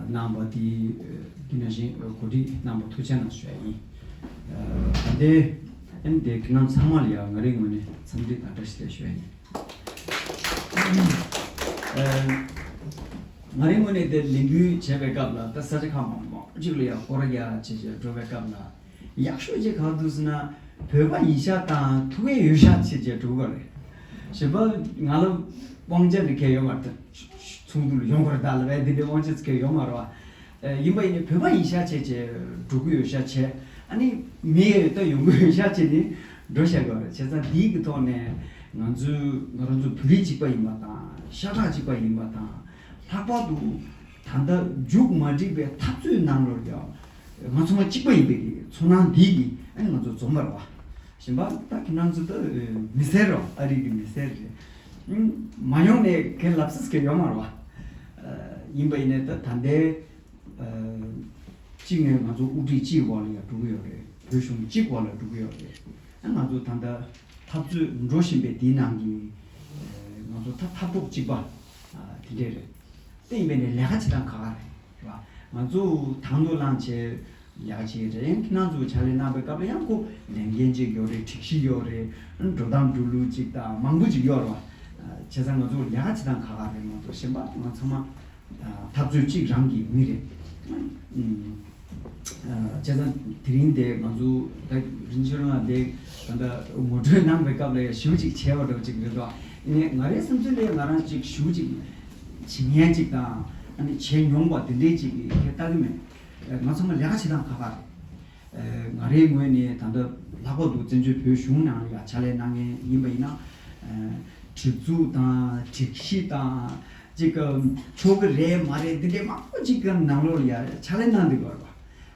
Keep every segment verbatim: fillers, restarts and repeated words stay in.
གནང་བ་དེ་དེ་ནང་བཞིན་གོ་སྒྲིག་གནང་བ་ཐུགས་རྗེ་ཆེ་གནང་ཞུ་ཡ་ཡིན། ད་ལྟའི་ཨན་དེ་ཁྱེད་རྣམ་ཚང་མ་ལ་ཡང་ང་རའི་ངོས་ནས་འཚམས་འདྲི་དང་བཀྲ་ཤིས་བདེ་ལེགས་ཞུ་ཡ་ཡིན། ང་རའི་ངོས་ནས་དེ་ལས་འགུལ་བྱེད་པའི་སྐབས་ལ་ད་ས་ཆ་ཁག་མང་པོ་གཅིག་ལ་ཡང་སྐོར་ར་རྒྱག་བྱེད་བྱེད་འགྲོ་བའི་སྐབས་ལ། ཡག་ཤོས་ཅིག་ག་རེ་འདུག་ཟེར་ན། བོད་པ་ཡིན་ཤག་དང་ཐུག་ཡས་ཡོད་ཤག་བྱས་བྱས་འགྲོ་གི་རེད། གཞན་པ་ང་ལ་དབང་ཆ་འདི་གས་ཡོད་མ་རེད། ཚོགས་འདུ་ལ་ཡོང་བར་གདའ་ལ་བས་འདི་འདྲའི་དབང་ཆ་ཅིག་གས་ཡོད་མ་རེད་བ། ཡིན་པ་ཡིན་ནའི་བོད་པ་ཡིན་ཤག་བྱས་བྱས་འགྲོ་གི་ཡོད་ཤག་བྱས། ཨ་ནི་མི་ཡས་ད་ཡོང་གི་ཡོད་ཤག་བྱས་ནས་འགྲོ་བཞག་གི་རེད། བྱས་ཙང་འདིའི་གི་ཐོག་ནས་ང་ཚོས་ང་རང་ཚོ་བོད་རིགས་གཅིག་པ་ཡིན་པ་དང་ཤ་ཁྲག་གཅིག་པ་ཡིན་པ་དང་། ལྷག་པར་དུ་ད་ལྟ་མཇུག་མ་སྒྲིལ་བའི་འཐབ་རྩོད་ནང་ལོགས་ཀྱང་ང་ཚོ་མ་གཅིག་པ་ཡིན་པའི་གི་ཚོར་སྣང་འདི་གིས་ཨ་ནི་ང་ཚོ་འཛོམས་པ་རེད་བ། གཞན་པ་ད་ཁྱེད་རང་ཚོ་ད་མི་སེར་རོ་ཨ་རི་གི་མི་སེར་རེད། མ་ཡོང་ནས་གལ་ལབ་སྲིད་གི་ཡོད་མ་རེད་བ། ཡིན་པ་ཡིན་ནའི་ད་ད་ལྟའི་གཅིག་ནས་ང་ཚོ་དབུ་ཁྲིད་གཅིག་འོག་ལ་ཡང་འགྲོ་གི་ཡོད་རེད། བོད་གཞུང་གཅིག་འོག་ལ་འགྲོ་གི་ཡོད་རེད། ང་ཚོ་ད་ལྟ་འཐབ་རྩོད་འགྲོ་བཞིན་པའི་དེའི་ནང་གི་ང་ཚོ་ད་འཐབ་གྲོགས་གཅིག་པ་དེ་འདྲས་རེད། དེ་ཡིན་པས་ནས་ལས་ཀ་བྱེད་སྟངས་ཁག་ཁག་རེད། རེད་བ། ང་ཚོ་དང་དུ་བླངས་བྱས་ལས་ཀ་བྱེད་རེད། ཁྱེད་རང་ཚོ་ཕྱག་ལས་གནང་པའི་སྐབས་ལ་ཡང་ཁོ་ལས་འགན་གཅིག་ཡོད་རེད། སྒྲིག་གཞི་ཡོད་རེད། འགྲོ་སྟངས་འགྲོ་ལུགས་གཅིག་དང་མང་པོ་ཅིག་ཡོད་རེད་བ། བྱས་ཙང་ང་ཚོ་ལས་ཀ་བྱེད་སྟངས་ཁག་ཁག་རེད་མ་གཏོགས་གཞན་པ་ང་ཚང་མ་འཐབ་རྩོད་གཅིག་རང་གི་མི་རེད། བྱས་ཙང་དེ་རིང་དེ་ང་ཚོ་ད་རིན་ཆེན་ལགས་དེ་ད་ལྟ་ངོ་སྤྲོད་གནང་བའི་སྐབས་ལ་ཞེ་པོ་ཅིག་བྱས་པ་འདྲ་བོ་ཅིག་རེད་དོ། ཡིན་ནའི་ང་རའི་བསམ་ཚུལ་ལས་ང་རང་ཅིག་ཞེ་པོ་ཅིག་བྱེད་མཁན་ཅིག་དང་ཨ་ནི་བྱས་མྱོང་བ་དེ་འདྲའི་ཅིག་གིས་ཁྱེད་ལྟ་གི་མེད། ང་ཚང་མ་ལས་ཀ་བྱེད་སྟངས་ཁག་ཁག་རེད། ང་རའི་ངོས་ནས་ད་ལྟ་ལྷག་པར་དུ་བཙན་བྱོལ་བོད་གཞུང་ནང་ལ་ཡང་ཕྱག་ལས་གནང་མཁན་ཡིན་པ་ཡིན་ན། སྒྲིག་འཛུགས་དང་སྒྲིག་གཞི་དང་ཅིག་ཆོག་གི་རེད་མ་རེད་འདི་འདྲའི་མང་པོ་ཅིག་གི་ནང་ལོགས་ལ་ཡང་ཕྱག་ལས་གནང་བསྡད་ཡོད་རེད་པ།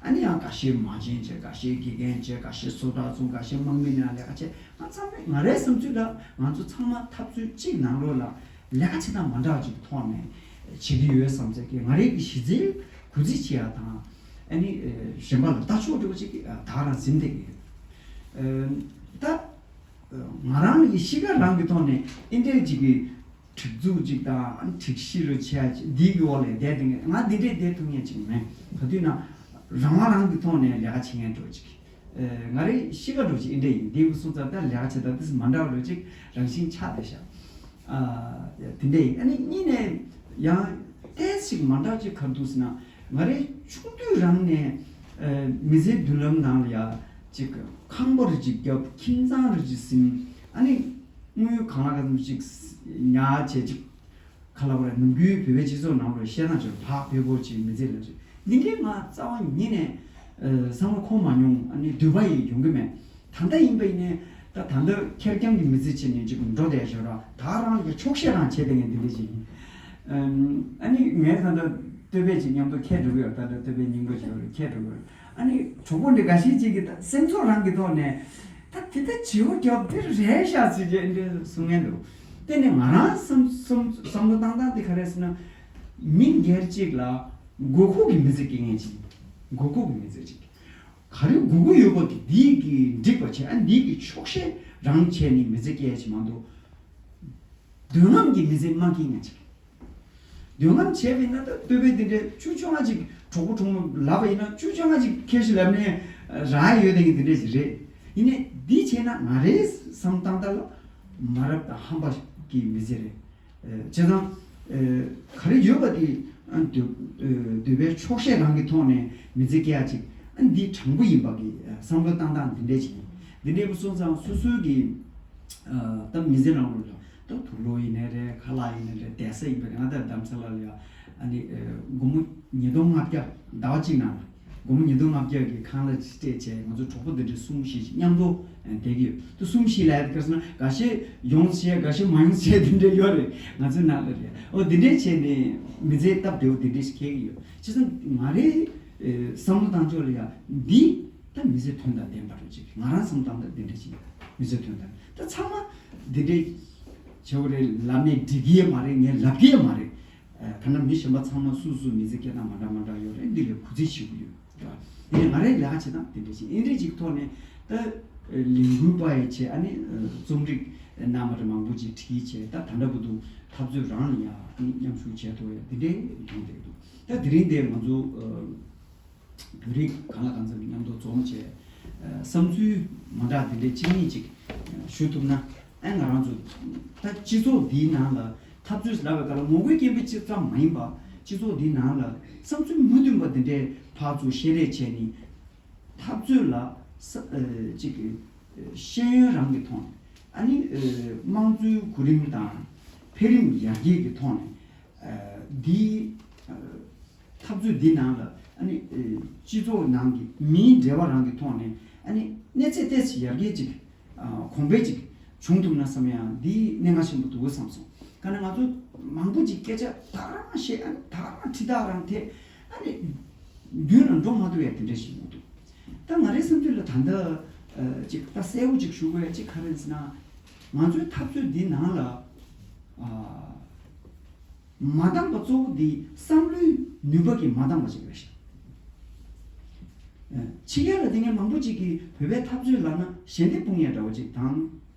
ཨ་ནི་ཡང་འགའ་ཤས་མ་བྱན་བྱས། འགའ་ཤས་དགེ་རྒན་བྱས། འགའ་ཤས་བཟོ་གྲྭ་བཙུགས། འགའ་ཤས་དམག་མི་ནང་ལས་ཀ་བྱས། ང་ཚང་མས་ང་རའི་བསམ་ཚུལ་ལ་ང་ཚོ་ཚང་མ་འཐབ་རྩོད་གཅིག་ནང་ལོགས་ལ་ལས་ཀ་བྱེད་སྟངས་མ་འདྲ་བ་ཅིག་ཐོག་ནས་བྱེད་ཀྱི་ཡོད་བསམ་ཚེ་གི་ང་རའི་གི་གཞི་རྩའི་གུས་བརྩི་བྱེད་ཡ་དང་། ཨ་ནི་གཞན་པ་ལ་ལྟ་ཕྱོགས་འདྲ་བོ་ཅིག་ད་ག་རང་ཟིན་བསྡད་ཀྱི་ཡོད། ད་ང་རང་གི་གཤིས་ཀ་རང་གི་ཐོག་ནས་ཨེ་འདྲས་ཅིག་གི་སྒྲིག་འཛུགས་ཅིག་དང་སྒྲིག་གཞི་རུ་ཆེ་ཡ་ཅིག་འདི་གི་འོག་ལ་བསྡད་དེ་ང་འདི་འདྲས་བསྡད་ཐུབ་མཁན་ཅིག་མེད། ག་དུས་ན་རང་དབང་རང་གི་ཐོག་ནས་ལས་ཀ་བྱེད་མཁན་འདྲ་བོ་ཅིག་ང་རའི་གཤིས་ཀ་འདྲ་བོ་ཅིག་ཨེ་འདྲས་ཡིན། འདི་གི་སོང་ཙང་ད་ལས་ཀ་བྱེད་སྟངས་དེ་མ་འདྲ་བ་འདྲ་བོ་ཅིག་རང་བཞིན་ཆགས་བསྡད་ཤག་དེ་འདྲས་ཡིན། ཨ་ནི་གཉིས་ནས་ཡང་ཏོག་ཙམ་ཞིག་མ་འདྲ་བ་ཅིག་ག་རེ་འདུག་ཟེར་ན། ང་རའི་ཆུང་དུས་རང་ནས་མི་ཚེའི་མདུན་ལམ་ནང་ལ་ཡ་ཅིག་ཁང་པ་རུ་ཅིག་བརྒྱབ། ཁྱིམ་ཚང་རུ་ཅིག་ཟིན། ཨ་ནི་དངུལ་གང་ལ་གང་འཚམ་ཅིག་ཉར་བྱས་ཅིག་ག་ལབ་དགོས་རེད། ནམ་རྒྱུན་བོད་པའི་སྤྱི་ཚོགས་ནང་ལ་བཤད་སྟངས་ཅིག་ལག་པས་པོ་ཅིག་མི་ཚེ་ལ་ཅིག་འདི་འདྲའི་ང་རྩ་བ་ཉིད་ནས་བསམ་བློ་འཁོར་མ་མྱོང་། ཨ་ནི་འདོད་པ་ཡང་ཡོང་གི་མེད། ད་ལྟ་ཡིན་པ་ཡིན་ནའི་ད་ད་ལྟ་ཁེར་རྐྱང་གི་མི་ཚེ་བྱས་ནས་ཅིག་འགྲོ་བསྡད་ཞོར་ལ་ད་རང་གི་ཆོག་ཤེས་རང་བྱས་བསྡད་མཁན་འདི་འདྲ་ཞིག་ཡིན། ཨ་ནི་ངས་ད་ལྟ་སྟོད་པས་ཅིག་མཉམ་དུ་ཁྱེད་འགྲོ་གི་ཡོད། ད་ལྟ་སྟོད་པའི་སྙིང་པོ་ཞིག་ཡོད་རེད། ཁྱེད་འགྲོ་གི་ཡོད། ཨ་ནི་གྲོགས་པོ་འདི་འགའ་ཤས་ཅིག་གིས་ད་སེམས་ཚོར་རང་གི་ཐོག་ནས་ད་དེ་ལྟ་བྱེའུ་རྒྱབ་འདི་རེད་ཤག་ཟེར་གྱི་འདི་གསུང་མཁན་འདུག་དེ་ནས་ང་རང་བསམ་བསམ་བསམ་བློ་བཏང་སྟངས་དེ་ག་རེ་ཟེར་ན། མི་སྒེར་གཅིག་ལ་དགོས་མཁོ་གི་མི་ཚེ་སྐྱེལ་མཁན་ཅིག་དགོས་མཁོ་གི་མི་ཚེ་ཅིག་ག་རེ་དགོས་ཀྱི་ཡོད་པ་དེ་འདི་གི་འགྲིག་པ་བྱས། ཨ་འདི་གི་ཆོག་ཤེས་རང་བྱས་ནས་མི་ཚེ་སྐྱེལ་ཡ་ཅིག་མ་གཏོགས། འདོད་རྔམ་གྱི་མི་ཚེ་མ་སྐྱེལ་མཁན་ཅིག་འདོད་རྔམ་བྱས་པ་ཡིན་ན་ད་སྟོད་པའི་དེ་འདྲའི་ཆུང་ཆུང་ང་ཅིག་གྲོགས་པོ་གྲོགས་མོ་ལབ་པ་ཡིན་ན་ཆུང་ཆུང་ང་ཅིག་ཁྱེར་ཤི་ལབ་ནས་རག་ཡ་ཡོད་དེ་གི་དེ་འདྲ་ཞིག་རེད། ཡིན་ནའི་འདི་བྱས་ན་ང་རའི་བསམ་སྟངས་ལ་མ་རབས་དང་ཧམ་པ་གི་མི་ཚེ་རེད། བྱས་ཙང་། ག་རེ་ཡོད་པ་དེ་འདོད་འདོད་པའི་ཆོག་ཤེས་རང་གི་ཐོག་ནས་མི་ཚེ་སྐྱེལ་ཡ་ཅིག་འདི་དྲང་པོ་ཡིན་པ་གི་བསམ་བློ་བཏང་སྟངས་འདི་འདྲས་ཅིག་ཡིན། འདི་འདྲས་པོ་སོང་ཙང་སོ་སོའི་གི་ད་མི་ཚེ་ནང་ལོགས་ལ་ད་དུག་ལོག་ཡིན་ནའི་རེད། ཁ་ལག་ཡིན་ནའི་རེད། བསྡད་ས་ཡིན་པ་རེད། ང་ད་རྡ་རམ་ས་ལ་ལ་ཡ་ཨ་ནི་སྒོར་མོ་ཉིས་སྟོང་ལྔ་བརྒྱ་ཟླ་བ་གཅིག་ནང་ལ། སྒོར་མོ་ཉིས་སྟོང་ལྔ་བརྒྱ་གི་ཁང་གླ་ཅིག་སྤྲད་བྱས། ང་ཚོ་གྲོགས་པོ་འདི་འདྲ་གསུམ་བཞི་ཞིག་མཉམ་དུ་བསྡད་ཀྱི་ཡོད། དུ་གསུམ་བཞི་ལབ་ཡ་དེ་ག་རེ་ཟེར་ན་འགའ་ཤས་ཡོང་བྱས་འགའ་ཤས་མ་ཡོང་བྱས་འདི་འདྲ་ཡོད་རེད། ང་ཚོའི་ནང་ལ་རེད། ཨོ་འདི་འདྲས་བྱས་ནས་མི་ཚེ་སྟབས་བདེ་བོ་འདི་འདྲས་ཤིག་འཁེལ་གྱི་ཡོད། བྱས་ཙང་ང་རའི་བསམ་བློ་བཏང་ཕྱོགས་ལ་ཡ་འདི་ད་མི་ཚེ་དོན་དང་ལྡན་པ་རེད་ཅིག་ང་རང་བསམ་བློ་བཏང་ད་འདི་འདྲས་ཅིག་མི་ཚེ་དོན་དང་ད་ཚང་མ་འདི་འདྲས་བྱེད་དགོས་རེད་ལབ་ནས་འགྲིག་གི་ཡོད་མ་རེད། ངས་ལབ་ཀྱི་ཡོད་མ་རེད། ད་ནང་མི་གཞན་པ་ཚང་མ་སུ་སུ་མི་ཚེ་སྐྱེལ་སྟངས་མ་འདྲ་མ་འདྲ་ཡོད་རེད། འདི་ལས་གུས་བརྩི་ཞུ་གི་ཡོད། ཡིན་ནའི་ང་རའི་ལས་ཀ་བྱེད་སྟངས་དེ་འདྲ་ཞིག་ཨེ་འདྲ་ཅིག་ཐོག་ནས་ད་ལས་འགུལ་སྤེལ་ཡ་བྱས། ཨ་ནི་རྩོམ་རིག་རྣམ་པ་མང་པོ་ཅིག་བྲིས་བྱས། ད་ད་ལྟ་བར་དུ་འཐབ་རྩོད་རང་ལ་ཡང་མཉམ་ཞུགས་བྱས་ཐུབ་ཡ་དེ་འདྲའི་ཡོང་བསྡད་འདུག་ད་དེ་རིང་འདིར་ང་ཚོ་ཨ་བོད་རིགས་གང་ལ་གང་འཚམ་མཉམ་དུ་འཛོམས་བྱས། ཨ་བསམ་ཚུལ་མ་འདྲ་དེ་འདྲའི་གཅིག་གཉིས་ཅིག་ཨ་ཞུ་ཐུབ་ན། ཨ་ང་རང་ཚོ་ད་སྤྱི་ཚོགས་འདིའི་ནང་ལ་འཐབ་རྩོད་ལབ་པའི་སྐབས་ལ་ངོ་རྒོལ་སྐད་འབོད་ཅིག་ཙམ་མ་ཡིན་པ། སྤྱི་ཚོགས་འདིའི་ནང་ལ་བསམ་ཚུལ་མི་མཐུན་པ་དེ་འདྲའི་ཕར་ཚུར་བཤད་རེས་བྱས་ནས། འཐབ་རྩོད་ལ་ས་ཨ་ཅིག་ཨ་ཤེས་ཡོན་རང་གི་ཐོག་ནས། ཨ་ནི་ཨ་དམངས་གཙོའི་གོ་རིམ་དང་འཕེལ་རིམ་ཡར་རྒྱས་ཀྱི་ཐོག་ནས། ཨ་འདིའི་ཨ་འཐབ་རྩོད་འདི་ནང་ལ་ཨ་ནི་ཨ་སྤྱི་ཚོགས་ནང་གི་མིའི་འབྲེལ་བ་རང་གི་ཐོག་ནས། ཨ་ནི་གནས་ཚད་ཏོག་ཙམ་ཡར་རྒྱས་ཅིག་ཨ་གོང་འཕེལ་ཅིག་བྱུང་ཐུབ་ན་བསམ་ཡང་འདི་གནད་འགག་ཆེན་པོ་འདུག་བསམ་སོང་། ག་ནས་ང་ཚོ་མང་པོ་ཅིག་སྐད་ཆ་ད་རང་བཤད། ཨ་ནི་ད་རང་ཁྲི་ཐག་རང་ཐེག་ཨ་ནི་མདུན་ལ་འགྲོ་མ་ཐུབ་ཡ་དེ་འདྲ་ཞིག་ཡོང་འདུག་ད་ང་རའི་བསམ་ཚུལ་ལ་ད་ལྟ་ཨ་ཅིག་ད་གསལ་བོ་ཅིག་ཞུ་དགོས་ཡ་ཅིག་ག་རེ་ཟེར་ན། ང་ཚོའི་འཐབ་རྩོད་འདི་ནང་ལ་ཨ་མ་འདང་པ་གཙོ་བོ་འདི་བསམ་བློའི་ནུས་པ་གིས་མ་འདང་བ་ཅིག་རེད་ཤག་ཨ་ཕྱི་རྒྱལ་ལ་དེ་སྔ་མང་པོ་ཅིག་གིས་བོད་པའི་འཐབ་རྩོད་ལབ་ན་ཞལ་འདེབས་སྤུངས་ཡ་འདྲ་བོ་ཅིག་དང་།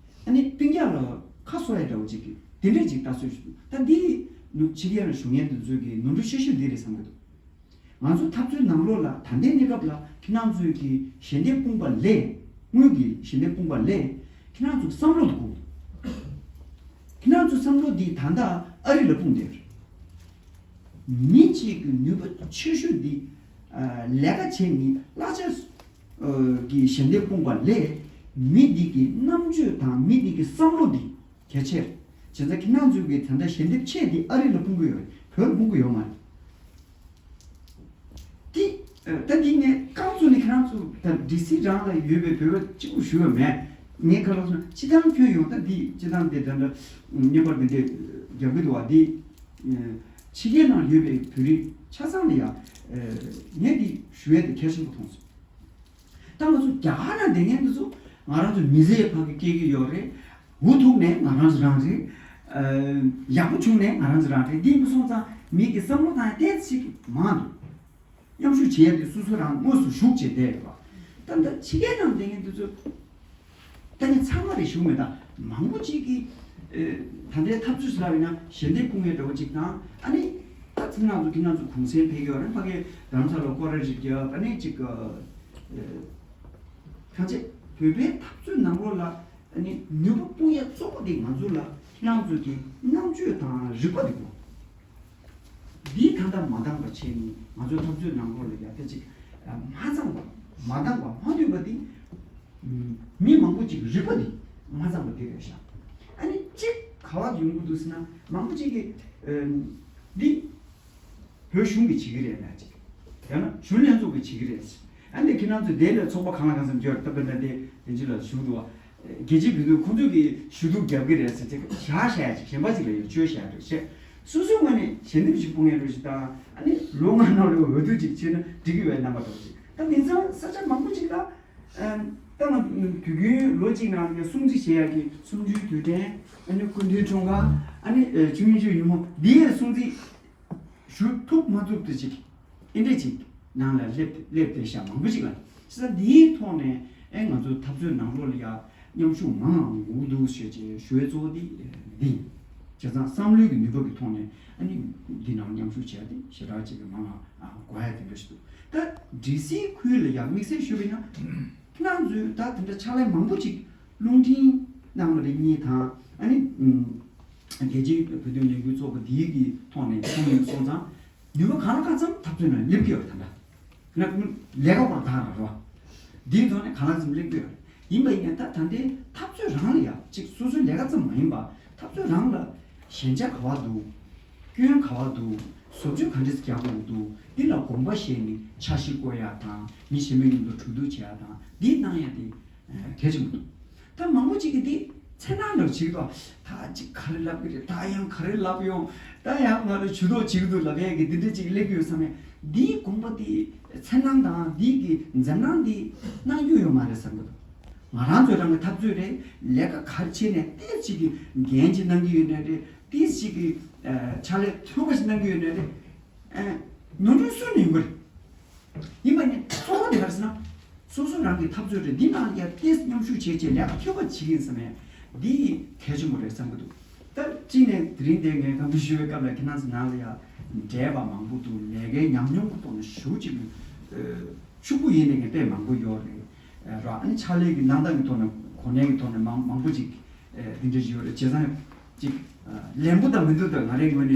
ཨ་ནི་སྤུན་ཀྱག་ལ་ཁ་གསོ་ཡ་འདྲ་བོ་ཅིག་གིས་དེ་འདྲས་ཅིག་ལྟ་ཚུལ་ཞིག་འདུག་ད་འདི་ནུབ་ཕྱི་རྒྱལ་ལ་བཞུགས་མཁན་དེ་ཚོས་ཀྱི་ནོར་འཁྲུལ་ཆེ་ཤོས་འདི་རེད་བསམ་གྱི་འདུག་ང་ཚོ་འཐབ་རྩོད་ནང་ལོགས་ལ་ད་ལྟའི་གནས་སྐབས་ལ་ཁྱེད་རང་ཚོས་ཀྱི་ཞལ་འདེབས་སྤུངས་པ་ལས། དངུལ་གྱི་ཞལ་འདེབས་སྤུངས་པ་ལས། ཁྱེད་རང་ཚོ་བསམ་བློ་དེ་དགོས། ཁྱེད་རང་ཚོ་བསམ་བློ་འདི་ད་ལྟ་ཨ་རི་ལ་སྤུངས་བསྡད་རེད། མི་གཅིག་གི་ནུས་པ་ཆེ་ཤོས་འདི་ཨ་ལས་ཀ་བྱས་ནས་གླ་ཆ་ཨ་གི་ཞལ་འདེབས་སྤུངས་པ་ལས། མི་འདི་གི་རྣམ་དཔྱོད་དང་མི་འདི་གི་བསམ་བློ་འདི་གལ་ཆེ། བྱས་ཙང་ཁྱེད་རང་ཚོའི་གི་ད་ལྟ་ཞལ་འདེབས་ཆེ་འདི་ཨ་རི་ལ་སྤུངས་གི་ཡོད་རེད། བོད་ལ་སྤུངས་གི་ཡོད་མ་རེད། འདི་ཨ་ད་འདི་ངས་རྐང་བཙུགས་ནས་ཁྱེད་རང་ཚོ་ད་ཌི་སི་རང་ལ་ཡོད་པའི་བོད་པ་གཅིག་པུ་ཞུ་ཡ་མེད། ངས་ག་ལབ་སོང་། སྤྱིར་བཏང་ཁྱོན་ཡོངས་ད་འདི་སྤྱིར་བཏང་འདི་ད་ལྟ་བརྙན་པར་འདི་འདྲ་རྒྱབ་གི་འདུག་བ། འདི་ཕྱི་རྒྱལ་ནང་ཡོད་པའི་བོད་རིགས་ཆ་ཚང་ལ་ཡ་ངས་འདི་ཞུ་ཡ་དེ་གལ་ཆེན་པོ་མཐོང་སོང་། ད་ང་ཚོ་རྒྱ་གར་ནང་བསྡད་མཁན་འདི་ཚོ་ང་རང་ཚོ་མི་ཚེ་ཕ་གི་སྐྱེལ་གི་ཡོད་རེད། འུ་ཐུག་ནས་ང་རང་ཚོ་རང་རེད། ཨ་ཡག་པོ་བྱུང་ནས་ང་རང་ཚོ་རང་རེད། འདི་མི་སོང་ཙང་མི་གི་བསམ་བློ་བཏང་ཡ་ཏོག་ཙམ་ཞིག་མང་འདུག་མཉམ་ཞུགས་བྱེད་ཡ་དེ་སོ་སོ་རང་དངོས་སུ་ཞུགས་བྱས་བསྡད་ཡོད་པ། ད་ལྟ་ཕྱི་རྒྱལ་ནང་བསྡད་མཁན་དེ་ཚོ་ད་ནི་ཚང་མ་རེད་ཞུ་མེད། ད་མང་པོ་ཅིག་གིས་ཨེ་ད་ལྟའི་འཐབ་རྩོད་ཟེར་ལབ་ཡིན་ན་ཞལ་འདེབས་སྤུངས་ཡས་འདྲ་བོ་ཅིག་དང་། ཨ་ནི་ད་ཚང་མ་ཚོ་ཁྱེད་རང་ཚོ་གུང་སེང་ཕེབས་ཡོད་རེད། ཕ་གི་རྡ་རམ་ས་ལ་སྐོར་ར་ཞིག་བརྒྱབ། ཨ་ནི་ཅིག་ཨེ་གང་བྱས་བོད་པའི་འཐབ་རྩོད་ནང་ལོགས་ལ་ཨ་ནི་ནུས་པ་སྤུངས་ཡས་གཙོ་བོ་དེ་ང་ཚོ་ལ་ཁྱེད་རང་ཚོ་གི་རྣམ་དཔྱོད་དང་རིག་པ་དེ་དགོས། འདིའི་ད་ལྟ་མ་འདང་བ་བྱས་ནས་ང་ཚོའི་འཐབ་རྩོད་ནང་ལོགས་ལ་ཡ་ད་ཅིག་མ་འདང་བ་མ་འདང་བ་མ་མཐུན་པ་འདི་མི་མང་པོ་ཅིག་རིག་པ་འདི་མ་འདང་བ་འདི་རེད་ཤག་ཨ་ནི་གཅིག་ག་བ་ཡོང་གི་འདུག་ཟེར་ན། མང་པོ་ཅིག་གིས་འདི་བོད་གཞུང་གིས་བྱེད་ཀྱི་རེད་ལབ་ཅིག་ཡང་ན་གཞོན་ལྷན་ཚོགས་ཀྱིས་བྱེད་ཀྱི་རེད། ཨ་ནི་ཁྱེད་རང་ཚོས་དེ་ལ་ཚོགས་པ་གང་ལ་གང་འཚམ་ཡོད་རེད། ད་དཔེར་ན་དེ་དེ་ཅི་ལ་ཞུ་འདུག་བ། རྒྱལ་སྤྱིའི་བོད་དོན་ཁོང་ཚོས་ཀྱིས་ཞུ་གཏུག་རྒྱབ་ཀྱི་རེད་ཟེར་ཅིག་བཞག་བཞག་ཡ་ཅིག་གཞན་པ་ཅིག་ལ་ཡང་བཅོལ་བཞག་འགྲོ་བྱས། སོ་སོའི་ངོས་ནས་ཞལ་འདེབས་ཤིག་སྤུངས་ཡས་འགྲོ་ཞིག་དང་། ཨ་ནི་ལོ་ལྔ་ནང་ལོ་འོས་བསྡུ་ཅིག་བྱས་ན་འགྲིག་གི་ཡོད་རྣམ་པ་འདྲ་བོ་ཅིག་ད་དེང་སང་ས་ཆ་མང་པོ་ཅིག་ལ་ཨ་ད་ང་དུས་རྒྱུན་ལོ་གཅིག་ནང་ལ་སྲུང་བརྩི་བྱེད་ཡ་གི་གསུམ་བཅུའི་དུས་དྲན། ཨ་ནི་སྐུ་མདུན་འཁྲུངས་སྐར། ཨ་ནི་ཨ་བཅུ་གཉིས་ཉིན་མོ་འདི་ཡས་སྲུང་བརྩི་ཞུ་ཐུབ་མ་ཐུབ་དེ་ཅིག་ཨེ་འདྲས་ཅིག་ནང་ལ་སླེབས་སླེབས་བསྡད་ཤག་མང་པོ་ཅིག་ལ། ས་འདིའི་ཐོག་ནས་ཨེ་ང་ཚོ་འཐབ་རྩོད་ནང་ལོགས་ལ་ཡ་མཉམ་ཞུགས་མང་ང་འོང་གི་འདུག་ཞེས་ཅེས་ཞུ་བའི་གཙོ་བོ་འདི་འདི་ཡིན། བྱས་ཙང་བསམ་བློའི་གི་ནུས་པ་གི་ཐོག་ནས་ཨ་ནི་འདི་ནང་མཉམ་ཞུགས་བྱས་ཏེ་ཞེ་དྲག་ཅིག་གི་མང་ང་གོ་ཡ་དེ་འདྲ་ཞིག་འདུག་ད་ཌི་སི་ཁུལ་ལ་ཡ་དམིགས་བསལ་ཞུས་པ་ཡིན་ན། ཁྱེད་རང་ཚོས་ད་དེ་འདྲ་ཕྱག་ལས་མང་པོ་ཅིག་རླུང་འཕྲིན་གནང་བ་རེད་གཉིས་དང་། ཨ་ནི་རྒྱལ་སྤྱིའི་བོད་དོན་ལས་འགུལ་ཚོགས་པ་འདིའི་གི་ཐོག་ནས་གསུངས་ཡོད་སོང་ཙང་། ནུས་པ་གང་ལ་གང་འཚམ་འཐབ་རྩོད་ནང་སླེབས་ཀྱི་ཡོད་རེད། ད་ལྟ་ཁྱེད་རང་ལས་ཀ་པོ་ལ་ད་ར་རོ་འདིའི་ཐོག་ནས་གང་ལ་གང་འཚམ་སླེབས་ཀྱི་ཡོད་རེད། ཡིན་པ་ཡིན་ན་ད་ད་ལྟའི་འཐབ་རྩོད་རང་ལ་ཡ་ཅིག་སོ་སོའི་ལས་ཀ་ཙམ་མ་ཡིན་པ། འཐབ་རྩོད་རང་ལ་ཞན་ཆ་ག་བ་འདུག་སྐྱོན་ག་བ་འདུག་བཟོ་བཅོས་ག་འདྲས་རྒྱག་དགོས་འདུག་འདི་ལ་དགོངས་པ་བཞེས་ནས་འཆར་གཞི་བཀོད་ཡ་དང་། མི་གཞན་མི་མཉམ་དུ་གྲོས་བསྡུར་བྱེད་ཡ་དང་འདི་གནང་ཡ་དེ་གལ་ཆེན་པོ་འདུག་ད་མང་པོ་ཅིག་གིས་འདི་འཚེར་སྣང་འདྲ་བོ་བྱེད་ཀྱི་འདུག་ད་ཅིག་ག་རེ་ལབ་ཀྱི་རེད། ད་ཡང་ག་རེ་ལབ་ཡོང་། ད་ཡང་ང་ལ་ཇུས་གཏོགས་བྱེད་ཀྱི་འདུག་ལབ་ཡ་གི་འདི་འདྲ་ཅིག་སླེབས་ཀྱི་ཡོད་བསམ་ཡ། འདིའི་དགོངས་པ་འདི་འཚེར་སྣང་དང་འདི་གི་འཛེམ་སྣང་འདི་གནང་རྒྱུ་ཡོད་མ་རེད་བསམ་གྱི་འདུག་ང་རང་ཚོ་རང་གི་འཐབ་རྩོད་རེད། ལས་ཀ་ག་རེ་བྱས་ནས་ཏོག་ཙམ་ཅིག་གི་འགན་ཅིག་གནང་གི་ཡོད་ནའི་རེད། ཏོག་ཙམ་ཅིག་གི་ཕྱག་ལས་ཐོལ་པ་ཞིག་གནང་གི་ཡོད་ནའི་རེད། ནོར་འཁྲུལ་སུ་ནས་ཡོང་གི་རེད། ཡིན་པ་ནི་གཙོ་བོ་དེ་ག་རེ་ཟེར་ན། སོ་སོ་རང་གི་འཐབ་རྩོད་རེད། འདི་ནང་ལ་ཡ་ཏོག་ཙམ་མཉམ་ཞུགས་བྱས་བྱས་ལས་ཀ་ཐོལ་པ་བྱེད་ཀྱི་ཡིན་བསམ་ཡ། འདི་གལ་ཆེན་པོ་རེད་བསམ་གྱི་འདུག་ད་གཅིག་ནས་དེ་རིང་འདིར་ངས་སྐད་འབོད་ཞུ་བའི་སྐབས་ལ་ཁྱེད་རང་ཚོ་ནང་ལ་ཡ་ འབྲེལ་བ་མང་པོ་འདུག་ལས་ཀའི་ཉམས་མྱོང་གི་ཐོག་ནས་ཞེ་པོ་ཅིག་ཕྱུག་པོ་ཡིན་ནས་དཔེ་མང་པོ་ཡོད་རེད། ར་ཨ་ནི་ཕྱག་ལས་ཀྱི་གནང་སྟངས་ཀྱི་ཐོག་ནས་གོ་གནས་ཀྱི་ཐོག་ནས་མང་མང་པོ་ཅིག་འདི་འདྲ་ཞིག་ཡོད་རེད། བྱས་ཙང་ཅིག་ལན་པོ་དང་མི་འདུག་ད་ང་རའི་ངོས་ནས་